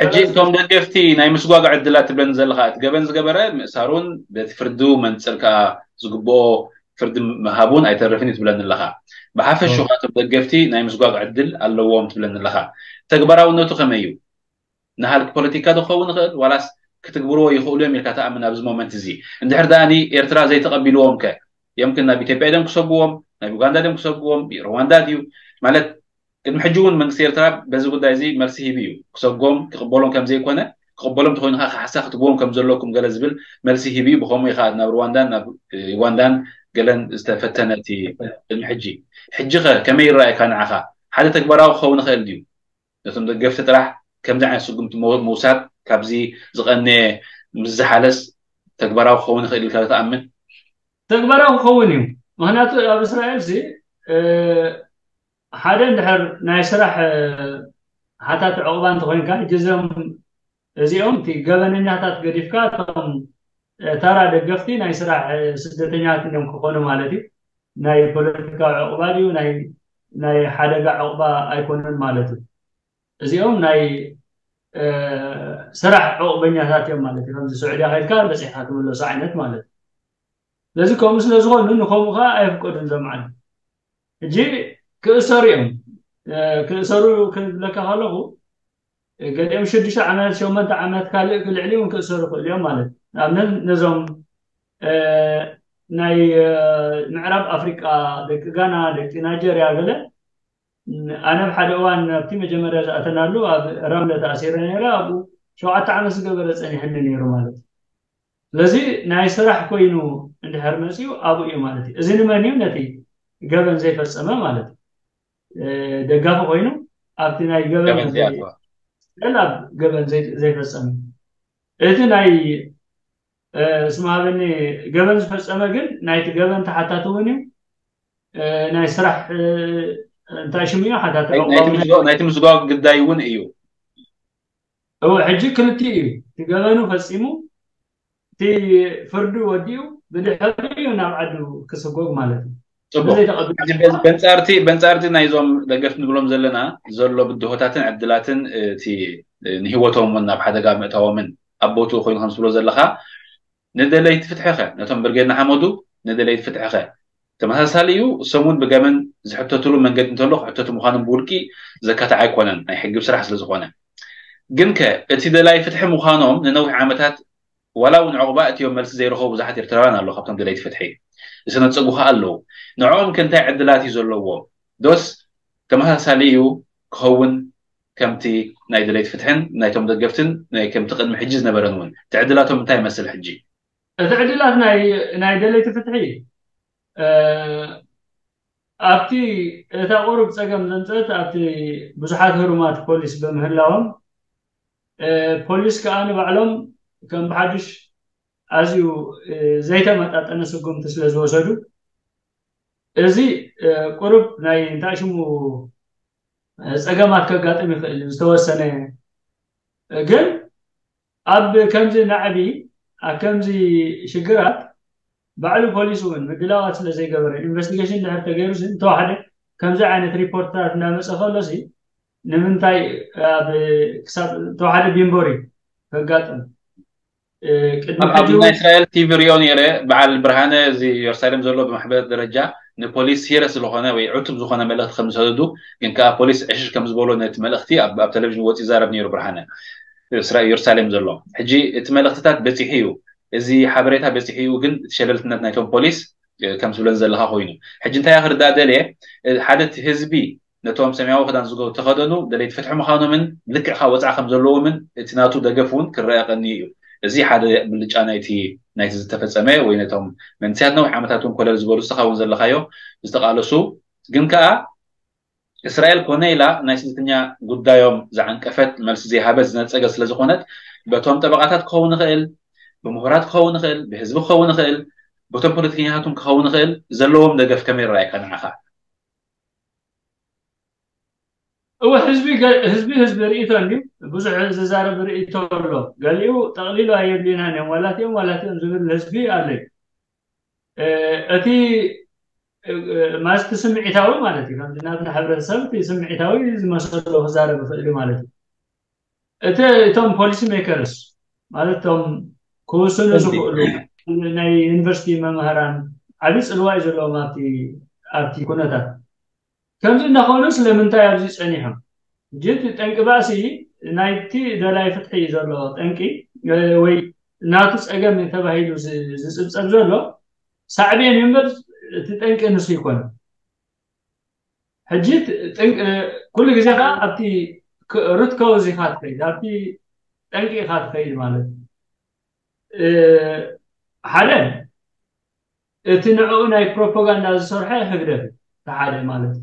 ሕጂ እቶም ደገፍቲ ናይ ምስጓግ ዕድላት ትብለኒ ዘለካ እቲ ገበን ዝገበረ ምእሳሩን በቲ ፍርዱ መንፅር ከዓ ዝግብኦ ፍርዲ ምሃቡን ኣይተርፍን እዩ ትብለኒ ኣለካ። ብሓፈሽኡ እቶም ደገፍቲ ናይ ምስጓግ ዕድል ኣለዎም ትብለኒ ኣለካ። ተግባራውነቱ ከመይ እዩ? ንሃልኪ ፖለቲካ ዶ ክኸውን ይኽእል ዋላስ ክትግብርዎ ይኽእሉ እዮም ኢልካ ተኣምን ኣብዚ ሞመንት እዚ? እንድሕር ደኣ ኤርትራ ዘይተቐቢልዎም ከ? የምክን ናብ ኢትዮጵያ ድዮም ክሰጉዎም? ናብ ዩጋንዳ ድዮም ክሰጉዎም? ሩዋንዳ ድዩ? ማለት ቅድሚ ሕጂ እውን መንግስቲ ኤርትራ በዚ ጉዳይ እዚ መልሲ ሂቡ እዩ። ክሰጎም ክቕበሎም ከም ዘይኮነ ክቕበሎም እንተኮይኑ ከዓ ካሕሳ ክትብዎም ከም ዘለኩም ገለ ዝብል መልሲ ሂቡ እዩ። ብከምኡ ከዓ ናብ ሩዋንዳን ናብ ዩጋንዳን ገለን ዝተፈተነ እቲ ቅድሚ ሕጂ። ሕጂ ከ ከመይ ይረኣየካ ንዓኻ? ሓደ ተግባራዊ ክኸውን ይኽእል ድዩ? ነቶም ደገፍቲ ጥራሕ ከምዚ ዓይነት ስጉምቲ ምውሳድ ካብዚ ዝቐነየ ምስ ዝሓለስ ተግባራዊ ክኸውን ይኽእል ኢልካ ትኣምን? ተግባራዊ ክኸውን እዩ። ምክንያቱ ኣብ እስራኤል ሲ ሓደ እንድሕር ናይ ስራሕ ሓታት ዕቑባ እንተኮይንካ ሕጂ እዞም እዚኦም እቲ ገበነኛታት ገዲፍካ እቶም ተራ ደገፍቲ ናይ ስራሕ ስደተኛታት እዮም ክኾኑ ማለት እዩ። ናይ ፖለቲካዊ ዕቑባ ድዩ ናይ ሓደጋ ዕቑባ ኣይኮኑን ማለት እዩ። እዚኦም ናይ ስራሕ ዕቑበኛታት እዮም ማለት እዩ። ከምዚ ስዑድያ ከይድካ በፂሕካ ትምለሱ ዓይነት ማለት እዩ። ስለዚ ከምኡ ስለ ዝኾኑ ንከምኡ ከዓ ኣይፍቀዱን ዘምዓሉ ሕጂ ክእሰሩ እዮም። ክእሰሩ ክብለካ ከለኹ ገሊኦም ሽዱሽተ ዓመት ሸመንተ ዓመት ካልእ ክልዕሊ እውን ክእሰሩ ይኽእሉ እዮም ማለት እዩ። ንኣብነት ነዞም ናይ ምዕራብ ኣፍሪቃ ደቂ ጋና ደቂ ናይጀርያ ገለ ኣነ ኣብ ሓደ እዋን ኣብቲ መጀመርያ ዝኣተናሉ ኣብ ራምለ ተኣሲረ ነይረ ኣብኡ ሸውዓተ ዓመት ዝገበረ ፀኒሕኒ ነይሩ ማለት እዩ። ስለዚ ናይ ስራሕ ኮይኑ እንድሕር መፅኡ ኣብኡ እዩ ማለት እዩ። እዚ ንመን እዩ? ነቲ ገበን ዘይፈፀመ ማለት እዩ። ደጋፊ ኮይኑ ኣብቲ ናይ ገበን ኣብ ገበን ዘይፈፀመ እቲ ናይ ስማሃበኒ ገበን ዝፈፀመ ግን ናይቲ ገበን ተሓታቲ እውን እዩ። ናይ ስራሕ እንታይ ሽሙ እዩ ሓታቲ ናይቲ ምስጓግ ግዳይ እውን እዩ። እወ ሕጂ ክልቲኡ እዩ እቲ ገበኑ ፈፂሙ እቲ ፍርዱ ወዲኡ ብድሕሪኡ ናብ ዓዱ ክስጎግ ማለት እዩ። በንፃርቲ በንፃርቲ ናይዞም ደገፍ ንብሎም ዘለና ዘሎ ብድሆታትን ዕድላትን እቲ ንህወቶም እውን ናብ ሓደጋ ምእታዎምን ኣብ ቦትኡ ኮይኑ ከም ትብሎ ዘለካ ንደለይቲ ፍትሒ ከ ነቶም ብርጌድ ንሓመዱ ንደለይቲ ፍትሒ ከ ተመሳሳሊ እዩ። እሶም እውን ብገበን ዝሕተትሉ መንገዲ እንተሎ ክሕተቱ ምዃኖም ብውልቂ ዘካትዕ ኣይኮነን ናይ ሕጊ ስራሕ ስለ ዝኾነ። ግን ከ እቲ ደላይ ፍትሒ ምዃኖም ንነዊሕ ዓመታት ዋላ እውን ዕቑባ እትዮም መልሲ ዘይረኸቡ ብዙሓት ኤርትራውያን ኣለዉ ካብቶም ደለይቲ ፍትሒ ዝተነፀጉ ከዓ ኣለዉ። ንዕኦም ከ እንታይ ዕድላት እዩ ዘለዎ? ዶስ ተመሳሳሊ እዩ ክኸውን ከምቲ ናይ ደለይቲ ፍትሕን ናይቶም ደገፍትን ከምቲ ቅድሚ ሕጂ ዝነበረን እውን እቲ ዕድላቶም እንታይ ይመስል ሕጂ? እቲ ዕድላት ናይ ደለይቲ ፍትሒ ኣብቲ እታ ቁሩብ ፀገም ዘምፀት ኣብቲ ብዙሓት ህሩማት ፖሊስ ብምህላዎም ፖሊስ ከዓ ንባዕሎም ከም ብሓዱሽ ኣዝዩ ዘይተመጣጠነ ስጉምቲ ስለ ዝወሰዱ እዚ ቁሩብ ናይ እንታይ ሽሙ ፀገማት ከጋጥም ይኽእል ዝተወሰነ ግን ኣብ ከምዚ ናዕቢ ኣብ ከምዚ ሽግራት ባዕሉ ፖሊስ እውን ምድላዋት ስለ ዘይገበረ ኢንቨስቲጌሽን ድሕር ተገይሩ እንተወሓደ ከምዚ ዓይነት ሪፖርትታት እናመፀ ከሎ ንምንታይ ክሳብ ተዋሓደ ቢምቦሪ ከጋጥም ኣብ ናይ እስራኤል ቲቪ ሪኦ ነይረ በዓል ብርሃነ እዚ ኢየሩሳሌም ዘሎ ብማሕበረት ደረጃ ንፖሊስ ሲረስ ዝኾነ ወይ ዕቱብ ዝኾነ መልእኽቲ ከም ዝሰደዱ ግን ከዓ ፖሊስ ዕሽሽ ከም ዝበሎ ነቲ መልእኽቲ ኣብ ቴሌቪዥን ወፂ ይዛረብ ነይሩ ብርሃነ ኢየሩሳሌም ዘሎ ሕጂ እቲ መልእኽትታት በፂሑ እዩ እዚ ሓበሬታ በፂሑ እዩ ግን እቲ ሸለልትነት ናይቶም ፖሊስ ከም ትብለን ዘለካ ኮይኑ ሕጂ እንታይ ክርዳእ ደልየ ሓደ ህዝቢ ነቶም ሰማያዊ ክዳን ዝገ ተኸደኑ ደለይቲ ፍትሒ ምዃኖምን ልክዕ ካብ ወፅዓ ከም ዘለዎምን እቲ ናቱ ደገፍ እውን ክረአ ቀኒ እዩ። እዚ ሓደ ብልጫ ናይቲ ናይቲ ዝተፈፀመ ወይ ነቶም መንስያት ነዊሕ ዓመታት እውን ኮለል ዝበሉ ንስኻ እውን ዘለኻዮ ዝተቓለሱ ግን ከዓ እስራኤል ኮነ ኢላ ናይ ስደተኛ ጉዳዮም ዝዓንቀፈት መልሲ ዘይሃበት ዝነፀገ ስለ ዝኾነት በቶም ጠበቓታት ክኸውን ይኽእል፣ ብምሁራት ክኸውን ይኽእል፣ ብህዝቢ ክኸውን ይኽእል፣ በቶም ፖለቲከኛታትን ክኸውን ይኽእል ዘለዎም ደገፍ ከመይ ይረኣየካ ንዓኻ? እወ ህዝቢ ህዝቢ ህዝቢ ርእይቶ እንድዩ ብዙሕ ዝዛረብ ርእይቶ ኣሎ። ገሊኡ ጠቕሊሉ ኣየድልዩናን እዮም ዋላትኦም ዋላትኦም ዝብል ህዝቢ ኣሎ እዩ። እቲ ማለት እቲ ስምዒታዊ ማለት እዩ። ከምዚ ናትና ሕብረተሰብ እቲ ስምዒታዊ ዝመሰሎ ክዛረብ ይኽእል እዩ ማለት እዩ። እቲ እቶም ፖሊሲ ሜከርስ ማለት እቶም ክውስኑ ዝኽእሉ ናይ ዩኒቨርሲቲ መምህራን ዓብዪ ፅልዋ እዩ ዘለዎም ኣብቲ ኣብቲ ኩነታት። ከምዚ እናኾኑ ስለምንታይ ኣብዚ ጸኒሖም? ሕጂ እቲ ጠንቂ ባእሲ ናይቲ ደላይ ፍትሒ ዘሎ ጠንቂ ወይ ናቱ ጸገም ተባሂሉ ዝጽብጸብ ዘሎ ሳዕቤን እዩ እምበር እቲ ጠንቂ ንሱ ይኮነ። ሕጂ ኩሉ ግዜ ከዓ ኣብቲ ሩት ኮዝ ኢኻ ትኸይድ፣ ኣብቲ ጠንቂ ኢኻ ትኸይድ ማለት ሓደ እቲ ንዕኡ ናይ ፕሮፓጋንዳ ዝሰርሐ ህግደፍ ሓደ ማለት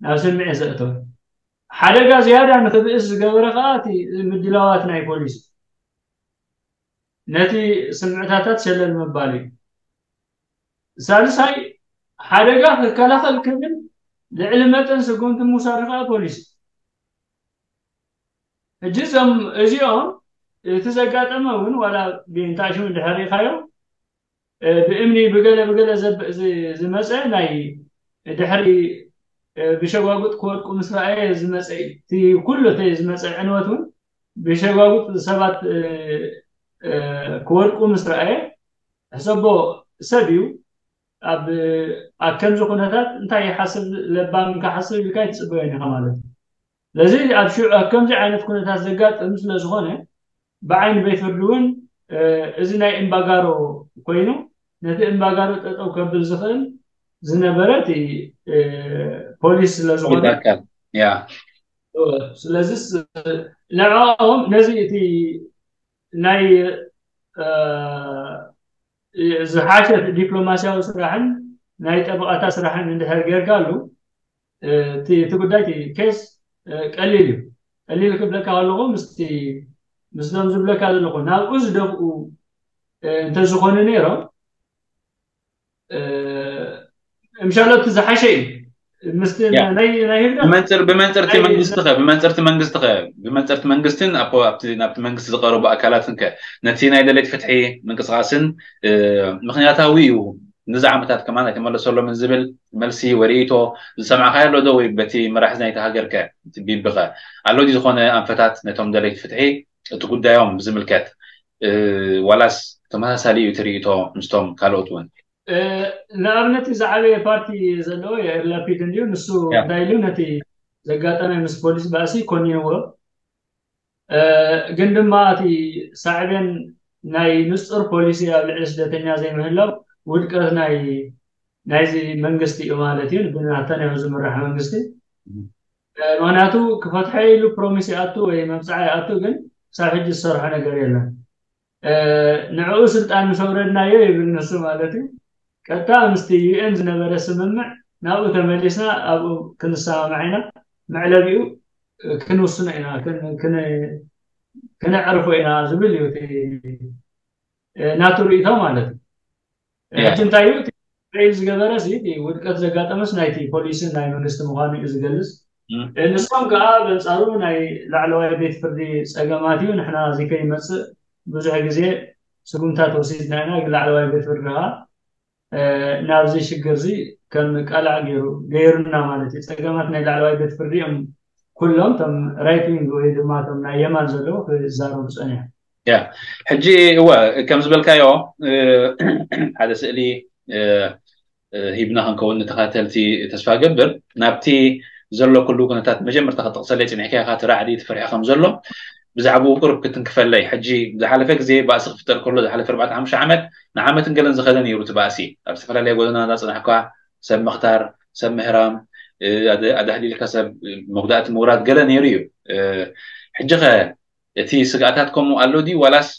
ናብ ስምዒት ዘእተወ ሓደጋ ዝያዳ ንክብእስ ዝገበረ ከዓ እቲ ምድላዋት ናይ ፖሊሲ ነቲ ስምዕታታት ሸለል ምባል እዩ። ሳልሳይ ሓደጋ ክከላኸል ክብል ልዕሊ መጠን ስጉምቲ ምውሳድ ከዓ ፖሊሲ። ሕጂ እዞም እዚኦም እቲ ዘጋጠመ እውን ዋላ ብእንታሽሙ እንድሕር ሪኢኻዮ ብእምኒ ብገለ ብገለ ዝመፀ ናይ ድሕሪ ብሸጓጉጥ ክወድቁ ምስ ረኣየ ዝመፀ እቲ ኩሉ እቲ ዝመፀ ዕንወት እውን ብሸጓጉጥ ሰባት ክወድቁ ምስ ረኣየ ሕሰቦ ሰብ እዩ ኣብ ኣብ ከምዚ ኩነታት እንታይ ይሓስብ ለባም ክሓስብ ኢልካ ይትፅበዮ ኢኻ ማለት እዩ። ስለዚ ኣብ ሽዑ ኣብ ከምዚ ዓይነት ኩነታት ዘጋጥም ስለ ዝኾነ ብዓይኒ ቤት ፍርዲ እውን እዚ ናይ እምባጋሮ ኮይኑ ነቲ እምባጋሮ ጠጠው ከብል ዝኽእል ዝነበረ እቲ ፖሊስ ስለ ዝኾነ ኣካል ያ ስለዚስ ንዕኦም ነዚ እቲ ናይ ዝሓሸ ዲፕሎማስያዊ ስራሕን ናይ ጠበቓታት ስራሕን እንድሕር ጌርካሉ እቲ ጉዳይ ኬስ ቀሊል እዩ። ቀሊል ክብለካ ከለኹ ምስቲ ምስዞም ዝብለካ ዘለኹ ናብኡ ዝደፍኡ እንተዝኾኑ ነይሮም ምሻሎ እቲ ዝሓሸ እዩ። ምስቲ ናይ ናይ ህግደፍ ብመንፅር ብመንፅርቲ ናይ- መንግስቲ ኸ ብመንፅርቲ መንግስቲ ኸ ብመንፅርቲ መንግስትን ኣብቲ ኣብቲ ናብቲ መንግስቲ ዝቐረቡ ኣካላትን ከ ነቲ ናይ ደሌት ፍትሒ ምንቅስቃስን ምክንያታዊ እዩ፣ ንዚ ዓመታት ከማን ኣይተመለሰሎምን ዝብል መልሲ ወይ ርእይቶ ዝሰማዕካዮ ኣሎ ዶ? ወይ በቲ መራሒ ናይቲ ሃገር ከ እቲ ቢቢ ኸ ኣሎ ድዩ ዝኾነ ኣንፈታት ነቶም ደሌት ፍትሒ እቲ ጉዳዮም ብዝምልከት ዋላስ ተመሳሳሊ እዩ እቲ ርእይቶ ምስቶም ካልኦት እውን? ንኣብነት ዝዓበየ ፓርቲ ዘለዎ የእር ላፒድ እንድዩ ንሱ እንታይ ኢሉ ነቲ ዘጋጠመ ምስ ፖሊስ ባእሲ ኮኒንዎ። ግን ድማ እቲ ሳዕቤን ናይ ንፁር ፖሊሲ ኣብ ልዕሊ ስደተኛ ዘይምህላው ውድቀት ናይ ናይዚ መንግስቲ እዩ ማለት እዩ። ብናታንያሁ ዝምራሕ መንግስቲ ምክንያቱ ክፈትሖ ኢሉ ፕሮሚስ ይኣቱ ወይ መብፅዓ ይኣቱ፣ ግን ክሳብ ሕጂ ዝሰርሖ ነገር የለን። ንዕኡ ስልጣን ምስ ኣውረድናዮ ይብል ንሱ ማለት እዩ። ቀጥታ ምስቲ ዩኤን ዝነበረ ስምምዕ ናብኡ ተመሊስና ኣብኡ ክንሰማማዕ ኢና፣ መዕለቢኡ ክንውስኖ ኢና፣ ክነዕርፎ ኢና ዝብል እዩ ናቱ ርእይቶ ማለት እዩ። ሕጂ እንታይ እዩ ፌል ዝገበረ ውድቀት ዘጋጠመስ ናይቲ ፖሊስን ናይ መንግስቲ ምዃኑ እዩ ዝገልፅ። ንሶም ከዓ በንፃሩ ናይ ላዕለዋይ ቤት ፍርዲ ፀገማት እዩ፣ ንሕና እዚ ከይመፅእ ብዙሕ ግዜ ስጉምታት ወሲድና ኢና፣ ግን ላዕለዋይ ቤት ፍርዲ ከዓ ናብዚ ሽግር እዚ ከም ቃላዕ ገይሩ ገይሩና ማለት እዩ። ፀገማት ናይ ላዕለዋይ ቤት ፍርዲ እዮም ኩሎም ቶም ራይት ዊንግ ወይ ድማ ቶም ናይ የማን ዘለዉ ክዛረቡ ፀኒሖም። ያ ሕጂ እወ ከም ዝበልካዮ ሓደ ስእሊ ሂብና ክንከውን ንተኸታተልቲ ተስፋ ገብር ናብቲ ዘሎ ኩሉ ኩነታት መጀመርታ ክጠቕሰለይ ፅኒሕካ ኢኻ እቲ ራዕዲ እቲ ፍርሒ ከም ዘሎ ብዛዕባኡ ቁሩብ ክትንክፈለይ። ሕጂ ዝሓለፈ ግዜ ባእሲ ክፍጠር ከሎ ዝሓለፈ ኣርባዕተ ሓሙሽተ ዓመት ንዓመትን ገለን ዝኸደ ነይሩ እቲ ባእሲ ኣብ ዝተፈላለየ ጎደና እናፅናሕኳ ሰብ ምኽታር ሰብ ምህራም ኣዳህሊልካ ሰብ መጉዳእቲ ምውራድ ገለ ነይሩ እዩ። ሕጂ ኸ እቲ ስግኣታት ከምኡ ኣሎ ድዩ ዋላስ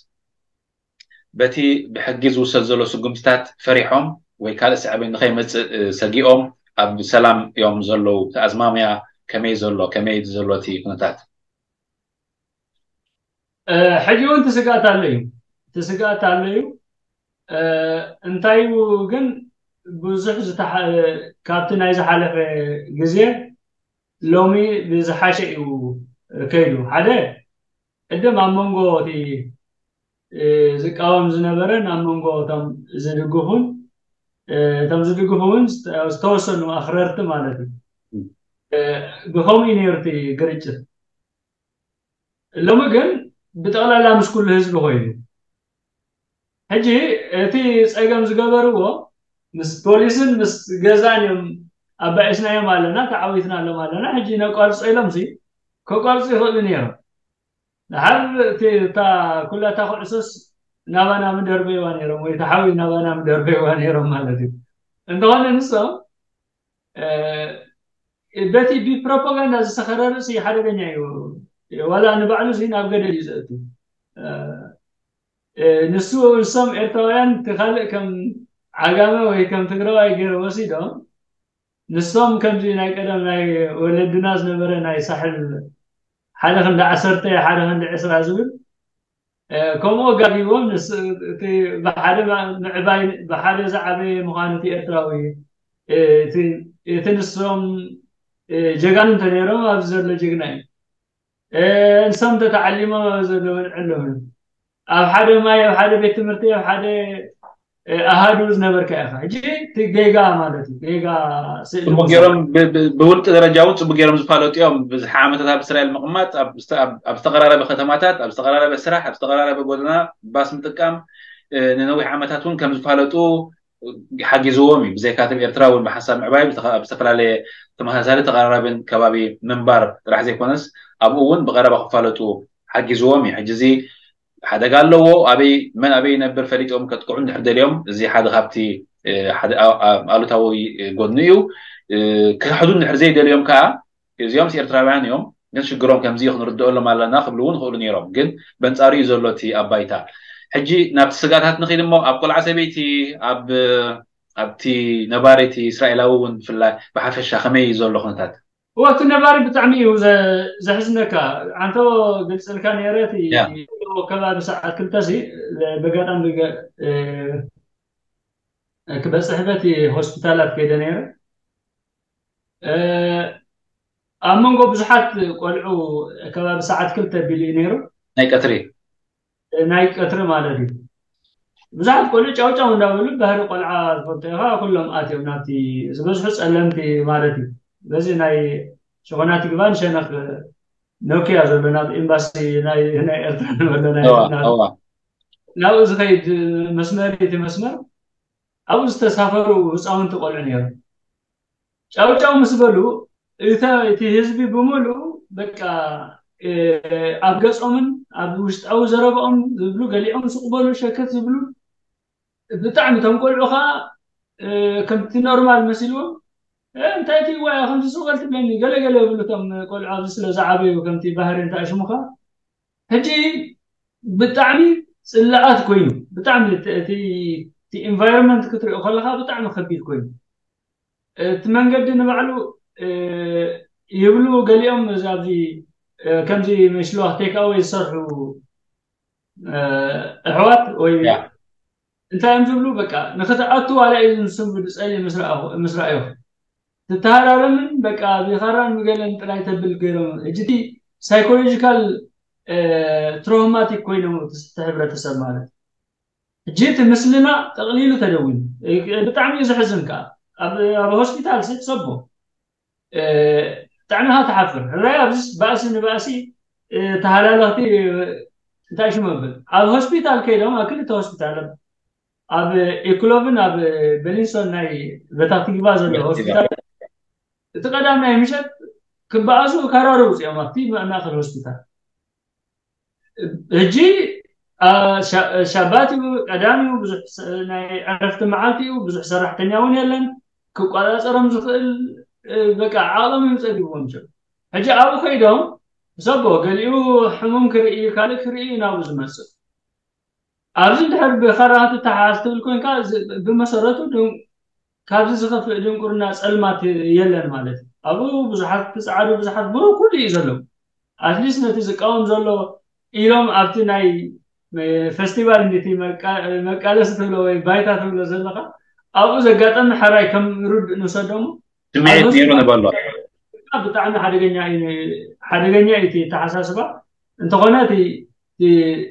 በቲ ብሕጊ ዝውሰድ ዘሎ ስጉምትታት ፈሪሖም ወይ ካልእ ሳዕቤን ንኸይመፅእ ሰጊኦም ኣብ ሰላም እዮም ዘለዉ? እቲ ኣዝማምያ ከመይ ዘሎ ከመይ ዘሎ እቲ ኩነታት? ሕጂ እውን እቲ ስግኣት ኣሎ እዩ። እቲ ስግኣት ኣሎ እዩ። እንታይ እዩ ግን ብዙሕ ካብቲ ናይ ዝሓለፈ ግዜ ሎሚ ብዝሓሸ እዩ ከይዱ። ሓደ ቅድም ኣብ መንጎ እቲ ዝቃወም ዝነበረን ኣብ መንጎ እቶም ዝድግፉን እቶም ዝድግፉ እውን ዝተወሰኑ ኣኽረርቲ ማለት እዩ። ብኸምኡ እዩ ነይሩ እቲ ግርጭት። ሎሚ ግን ብጠቕላላ ምስ ኩሉ ህዝቢ ኮይኑ። ሕጂ እቲ ጸገም ዝገበርዎ ምስ ፖሊስን ምስ ገዛን እዮም ኣባኢስናዮም ኣለና፣ ተዓዊትና ኣሎም ኣለና፣ ሕጂ ነቋርጾ ኢሎም ሲ ከቋርጹ ይኽእሉ ነይሮም። ድሓር እቲ እታ ኩላታ ኩዕሶስ ናባና ምደርበይዋ ነይሮም ወይ ተሓዊ ናባና ምደርበይዋ ነይሮም ማለት እዩ። እንተኾነ ንሶም በቲ ብፕሮፓጋንዳ ዝተኸረ ርእሲ ሓደገኛ እዩ። ዋላ ንባዕሉ ሲ ናብ ገደል እዩ ዘእቱ። ንሱ ንሶም ኤርትራውያን እቲ ካልእ ከም ዓጋመ ወይ ከም ትግራዋይ ገይረ ወሲዶም ንሶም ከምዚ ናይ ቀደም ናይ ወለድና ዝነበረ ናይ ሳሕል ሓደ ክንዲ ዓሰርተ ሓደ ክንዲ ዕስራ ዝብል ከምኡ ኣጋቢዎም እቲ ብሓደ ምዕባይ ብሓደ ዝዓበየ ምዃኑ እቲ ኤርትራዊ እቲ ንሶም ጀጋኑ እንተነይሮም ኣብዚ ዘሎ ጀግና እዩ። ንሶም ተተዓሊሞም ኣብ ዘለውን ዕሎም ኣብ ሓደ ማይ ኣብ ሓደ ቤት ትምህርቲ ኣብ ሓደ ኣሃዱ ዝነበርካ ኢኻ። ሕጂ እቲ ጌጋ ማለት እዩ። ጌጋ ስእሊ ጽቡቅ ገይሮም ብውልቂ ደረጃ እውን ጽቡቅ ገይሮም ዝፋለጡ እዮም። ብዙሕ ዓመታት ኣብ እስራኤል ምቕማጥ፣ ኣብ ዝተቀራረበ ከተማታት፣ ኣብ ዝተቀራረበ ስራሕ፣ ኣብ ዝተቀራረበ ጎደና ባስ ምጥቃም ንነዊሕ ዓመታት እውን ከም ዝፋለጡ ሓጊዝዎም እዩ። ብዘይካትም ኤርትራ እውን ብሓንሳብ ምዕባይ ኣብ ዝተፈላለየ ተመሳሳሊ ተቐራራብን ከባቢ ምንባር ጥራሕ ዘይኮነስ ኣብኡ እውን ብቐረባ ክፋለጡ ሓጊዝዎም እዩ። ሕጂ እዚ ሓደጋ ኣለዎ። ኣበይ መን ኣበይ ይነብር ፈሊጦም ከጥቅዑ እንድሕር ደልዮም እዚ ሓደ ካብቲ ኣሉታዊ ጎድኑ እዩ። ክሕዱ እንድሕር ዘይደልዮም ከዓ እዚኦም ኤርትራውያን እዮም ግን ሽግሮም ከምዚ እዩ ክንርድኦሎም ኣለና ክብሉ እውን ይኽእሉ ነይሮም። ግን በንጻሩ እዩ ዘሎ እቲ ኣብ ባይታ። ሕጂ ናብቲ ስጋታት ንኺድ እሞ ኣብ ቆልዓ ሰበይቲ ኣብ ኣብቲ ነባሪ እቲ እስራኤላዊ እውን ብፍላይ ብሓፈሻ ከመይ እዩ ዘሎ ኩነታት? እወ እቲ ነባሪ ብጣዕሚ እዩ ዘሕዝነካ። ኣንተ ግልፅልካ ነይረ እቲ ከባቢ ሰዓት ክልተ ሲ በጋጣሚ ክበፅሕ በቲ ሆስፒታላት ከይደ ነይረ። ኣብ መንጎ ብዙሓት ቆልዑ ከባቢ ሰዓት ክልተ ቢሉ እዩ ነይሩ። ናይ ቀትሪ ናይ ቀትሪ ማለት እዩ። ብዙሓት ቆልዑ ጫውጫው እንዳበሉ ባህሪ ቆልዓ ዝፈልጦ ኢኻ ኩሎም ኣትዮም ናብቲ ዝበዝሑ ጸለምቲ ማለት እዩ። በዚ ናይ ሸኾናት ግባን ሸነኽ ኖኪያ ዘሎ ናብ ኤምባሲ ናይ ናይ ኤርትራ ንበሎ ናይ ናብኡ ዝኸይድ መስመር እቲ መስመር ኣብኡ ዝተሳፈሩ ህፃውንቲ ቆልዑ ነይሮም። ጫውጫው ምስ በሉ እቲ ህዝቢ ብምሉኡ በቃ ኣብ ገፆምን ኣብ ውሽጣዊ ዘረባኦም ዝብሉ ገሊኦም ስቕ በሉ ሸከት ዝብሉ ብጣዕሚ እቶም ቆልዑ ከዓ ከምቲ ኖርማል መሲልዎም እንታይ እቲ ዋያ ከምዚ ስቕ በል ትብለኒ ገለ ገለ ይብሉ እቶም ቆልዑ ኣብዚ ስለ ዝዓበዩ ከምቲ ባህሪ እንታይ ሽሙኻ ሕጂ ብጣዕሚ ፅላኣት ኮይኑ ብጣዕሚ እቲ ኢንቫይሮንመንት ክትሪኦ ከለካ ብጣዕሚ ከቢድ ኮይኑ እቲ መንገዲ ንባዕሉ ይብሉ ገሊኦም ኣብዚ ከምዚ መሽልዋ ቴክኣወይ ዝሰርሑ ኣሕዋት ወይ እንታይ እዮም ዝብሉ በቃ ንክትኣቱ ዋላ እዩ ዝምስሉ ብፀሊ ምስ ረኣዩ ትተሃራረምን በቃ ብኻራን ብገለን ጥራይ ተብል ገይሮም ሕጂ እቲ ሳይኮሎጂካል ትሮማቲክ ኮይኖም እቲ ሕብረተሰብ ማለት ሕጂ እቲ ምስልና ጠቕሊሉ ተደዊኑ ብጣዕሚ እዩ ዘሕዝን ከዓ ኣብ ሆስፒታል ሲ ትሰቦ ብጣዕሚ ከዓ ትሓፍር ሕራይ ኣብዚ ባእሲ ንባእሲ ተሃላለኽቲ እንታይ ሽመብል ኣብ ሆስፒታል ከይዶም ኣብ ክልተ ሆስፒታል ኣብ ኤክሎቭን ኣብ ቤሊንሶን ናይ በታ ትግባ ዘሎ ሆስፒታል እቲ ቀዳም ናይ ምሸት ክበኣሱ ካራሩ ውፅኦም ኣብቲ ማእከል ሆስፒታል ሕጂ ሻባት እዩ ቀዳም እዩ ብዙሕ ናይ ዕረፍቲ መዓልቲ እዩ ብዙሕ ሰራሕተኛ እውን የለን ክቆፃፀሮም ዝኽእል በቃ ዓቕሎም እዩ ፀቢብዎም ሸ ሕጂ ኣብኡ ከይዶም ሰቦ ገሊኡ ሕሙም ክርኢ ካልእ ክርኢ ናብኡ ዝመፅእ ኣብዚ እንድሕር ብኸራህቲ ተሓዝ ትብል ኮንካ ብመሰረቱ ካብዚ ዝኸፍእ ድንቁርና ፀልማት የለን ማለት እዩ ኣብኡ ብዙሓት ትፅዓዱ ብዙሓት ብኩሉ እዩ ዘለዉ ኣትሊስት ነቲ ዝቃወም ዘሎ ኢሎም ኣብቲ ናይ ፈስቲቫል እንዲቲ መቃለሲ ትብሎ ወይ ባይታ ትብሎ ዘለካ ኣብኡ ዘጋጠሚ ሓራይ ከም ርዱእ ንውሰዶሞ ስምዒት ነይሩ ንበሎ ብጣዕሚ ሓደገኛ እዩ ሓደገኛ እዩ እቲ ተሓሳስባ እንተኾነ እቲ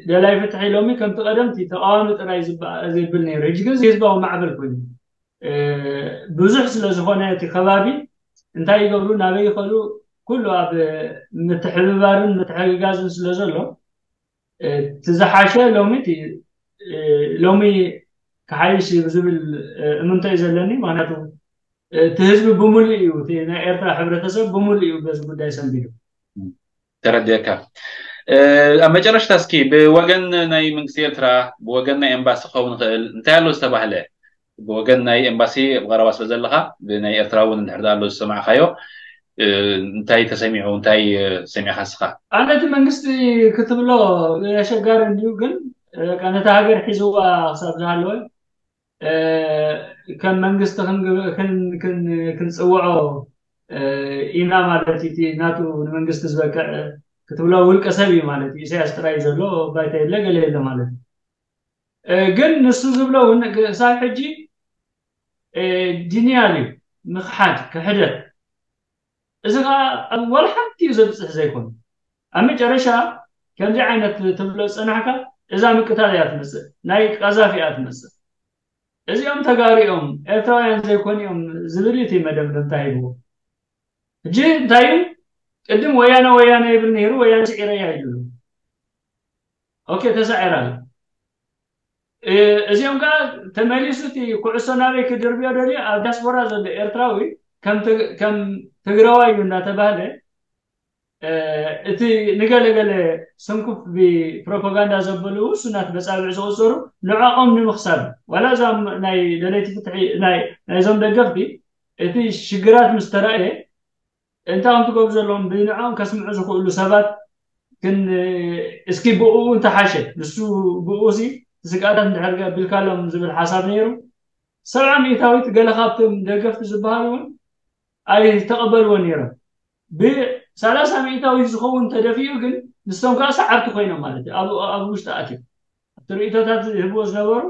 ደላይ ፍትሒ ሎሚ ከምቲ ቀደም እቲ ተቃዋሚ ጥራይ ዝብል ነይሩ ሕጂ ግን ህዝባዊ ማዕበል ኮይኑ ብዙሕ ስለ ዝኾነ እቲ ከባቢ እንታይ ይገብሩ ናበይ ይኸዱ? ኩሉ ኣብ ምትሕብባርን ምትሕግጋዝን ስለ ዘሎ እቲ ዝሓሸ ሎሚ እቲ ሎሚ ክሓይሽ እዩ ዝብል እምንቶ እዩ ዘለኒ። ምክንያቱ እቲ ህዝቢ ብምሉእ እዩ፣ እቲ ናይ ኤርትራ ሕብረተሰብ ብምሉእ እዩ በዚ ጉዳይ ሰንቢዱ። ተረድኤካ። ኣብ መጨረሽታ እስኪ ብወገን ናይ መንግስቲ ኤርትራ፣ ብወገን ናይ ኤምባሲ ክኸውን ይኽእል እንታይ ኣሎ ዝተባህለ? ብወገን ናይ ኤምባሲ ኣብ ቀረባ ስለ ዘለኻ፣ ብናይ ኤርትራ እውን እንድሕር ኣሎ ዝሰማዕካዮ እንታይ ተሰሚዑ? እንታይ ሰሚዕካ እስኻ? ኣነ እቲ መንግስቲ ክትብሎ ኣሸጋሪ እንድዩ፣ ግን ነታ ሃገር ሒዝዋ ክሳብ ዝሃለወ ከም መንግስቲ ክንፅውዖ ኢና ማለት እቲ ናቱ ንመንግስቲ ዝበቅዕ ክትብሎ ውልቀ ሰብ እዩ ማለት እዩ። ኢሳያስ ጥራይ ዘሎ ባይታ የለ ገለ የለ ማለት እዩ። ግን ንሱ ዝብሎ እውን ክሳብ ሕጂ ዲኒያል እዩ፣ ምኽሓድ፣ ክሕደት። እዚ ከዓ ኣብ ዋላ ሓንቲ እዩ ዘብፅሕ ዘይኮኑ። ኣብ መጨረሻ ከምዚ ዓይነት ትብሎ ዝፀናሕካ እዛ ምቅታል እያ ትመፅእ፣ ናይ ቀዛፊ እያ ትመፅእ። እዚኦም ተጋሩ እዮም፣ ኤርትራውያን ዘይኮኑ እዮም ዝብል እዩ እቲ መደምደምታ ሂብዎ። ሕጂ እንታይ እዩ? ቅድም ወያነ ወያነ ይብል ነይሩ፣ ወያነ ስዒረያ ይብሉ። ኦኬ፣ ተሳዒራ ኣላ። እዚኦም ከዓ ተመሊሱ እቲ ኩዕሶ ናበይ ክድርብዮ ደልዩ? ኣብ ዲያስፖራ ዘሎ ኤርትራዊ ከም ትግራዋይ እዩ እናተባህለ እቲ ንገለገለ ስንኩፍ ብፕሮፓጋንዳ ዘበሉ ውሱናት መጻብዕ ዝቑጸሩ ንዕኦም ንምኽሳብ ዋላ እዛም ናይ ደለይቲ ፍትሒ ናይዞም ደገፍቲ እቲ ሽግራት ምስ ተራእየ እንታይ ከም ትገብሩ ዘለዎም ብንዕኦም ከስምዑ ዝኽእሉ ሰባት ግን እስኪ ብኡ እንተሓሸ ንሱ ብኡ ሲ ስግኣታት እንድሕር ቢልካሎም ዝብል ሓሳብ ነይሩ። ሰብዓ ሚእታዊት ገለ ካብቶም ደገፍቲ ዝበሃሉ እውን ኣይተቐበልዎ ነይሮም። ብሰላሳ ሚእታዊት ዝኸውን ተደፊኡ ግን ንሶም ከዓ ሰዓብቲ ኮይኖም ማለት እዩ። ኣብ ውሽጢ ኣትዮም ኣብቲ ርእቶታት ዝህብዎ ዝነበሩ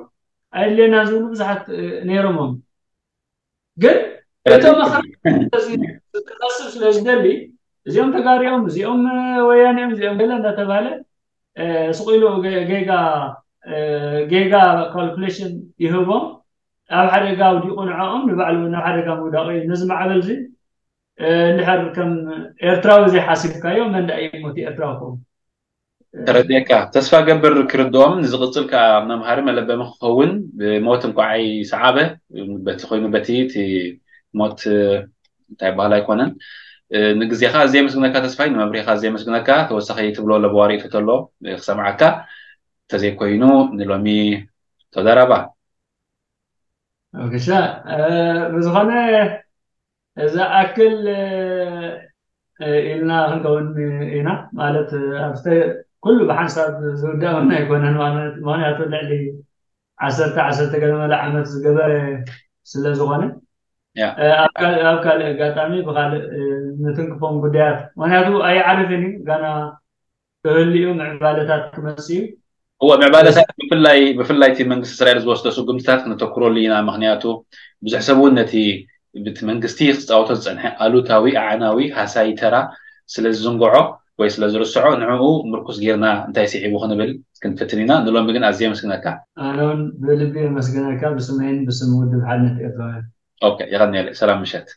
ኣየድልየና ዝብሉ ብዙሓት ነይሮሞም። ግን እቶም ኣኽራን ክኸስብ ስለ ዝደሊ እዚኦም ተጋሪኦም እዚኦም ወያኔኦም እዚኦም ገለ እንዳተባለ ስቕ ኢሉ ጌጋ ጌጋ ካልኩሌሽን ይህቦም። ኣብ ሓደ ጋ ውዲቑ ንዕኦም ንባዕሉ ናብ ሓደ ጋ ምውዳቑ እዩ። ነዚ ማዕበል እዚ እንድሕር ከም ኤርትራዊ ዘይሓሲብካዮ መን ደኣ ይሞት ኤርትራዊ ክኸውን? ተረዲኤካ። ተስፋ ገብር ክርድኦም ንዝቕጽል ከኣ መምሃሪ መለበሚ ክኸውን ብሞት እንቋዕ ኣይሰዓበ። በቲ ኮይኑ በቲ እቲ ሞት እንታይ ይበሃል ኣይኮነን። ንግዜኻ ኣዝየ የመስግነካ ተስፋይ፣ ንመብርሂኻ ኣዝየ የመስግነካ። ተወሳኺ ትብሎ ለበዋ ርእይቶ ተሎ ክሰምዓካ፣ ተዘይኮይኑ ንሎሚ ተዳራባ። ብዝኾነ እዛ ኣክል ኢልና ክንከውን ኢና ማለት ኣብተ ኩሉ ብሓንሳብ ዝውዳእና ኣይኮነን። ምክንያቱ ልዕሊ ዓሰርተ ዓሰርተ ገለመለ ዓመት ዝገበረ ስለ ዝኾነ ኣብ ካልእ ኣጋጣሚ ብካልእ ንትንክፎም ጉዳያት ምክንያቱ ኣይዓርፍን እዩ ጋና ክህልዩ ምዕባለታት ክመፅእ እዩ። እወ ምዕባለታት ብፍላይ ብፍላይ እቲ መንግስቲ እስራኤል ዝወስዶ ስጉምትታት ክነተኩረሉ ኢና። ምክንያቱ ብዙሕ ሰብ እውን ነቲ ብቲ መንግስቲ ክፃወቶ ዝፀንሐ ኣሉታዊ ኣዕናዊ ሃሳይ ተራ ስለ ዝዝንግዖ ወይ ስለ ዝርስዖ ንዕኡ ምርኩስ ጌርና እንታይ ስዒቡ ክንብል ክንፍትን ኢና። ንሎሚ ግን ኣዝየ የመስግነካ። ኣነ እውን ብልቢ የመስግነካ ብስመይን ብስም ውድብ ሓድነት ኤርትራውያን። ኦኬ የቐንየለይ። ሰላም ምሸት።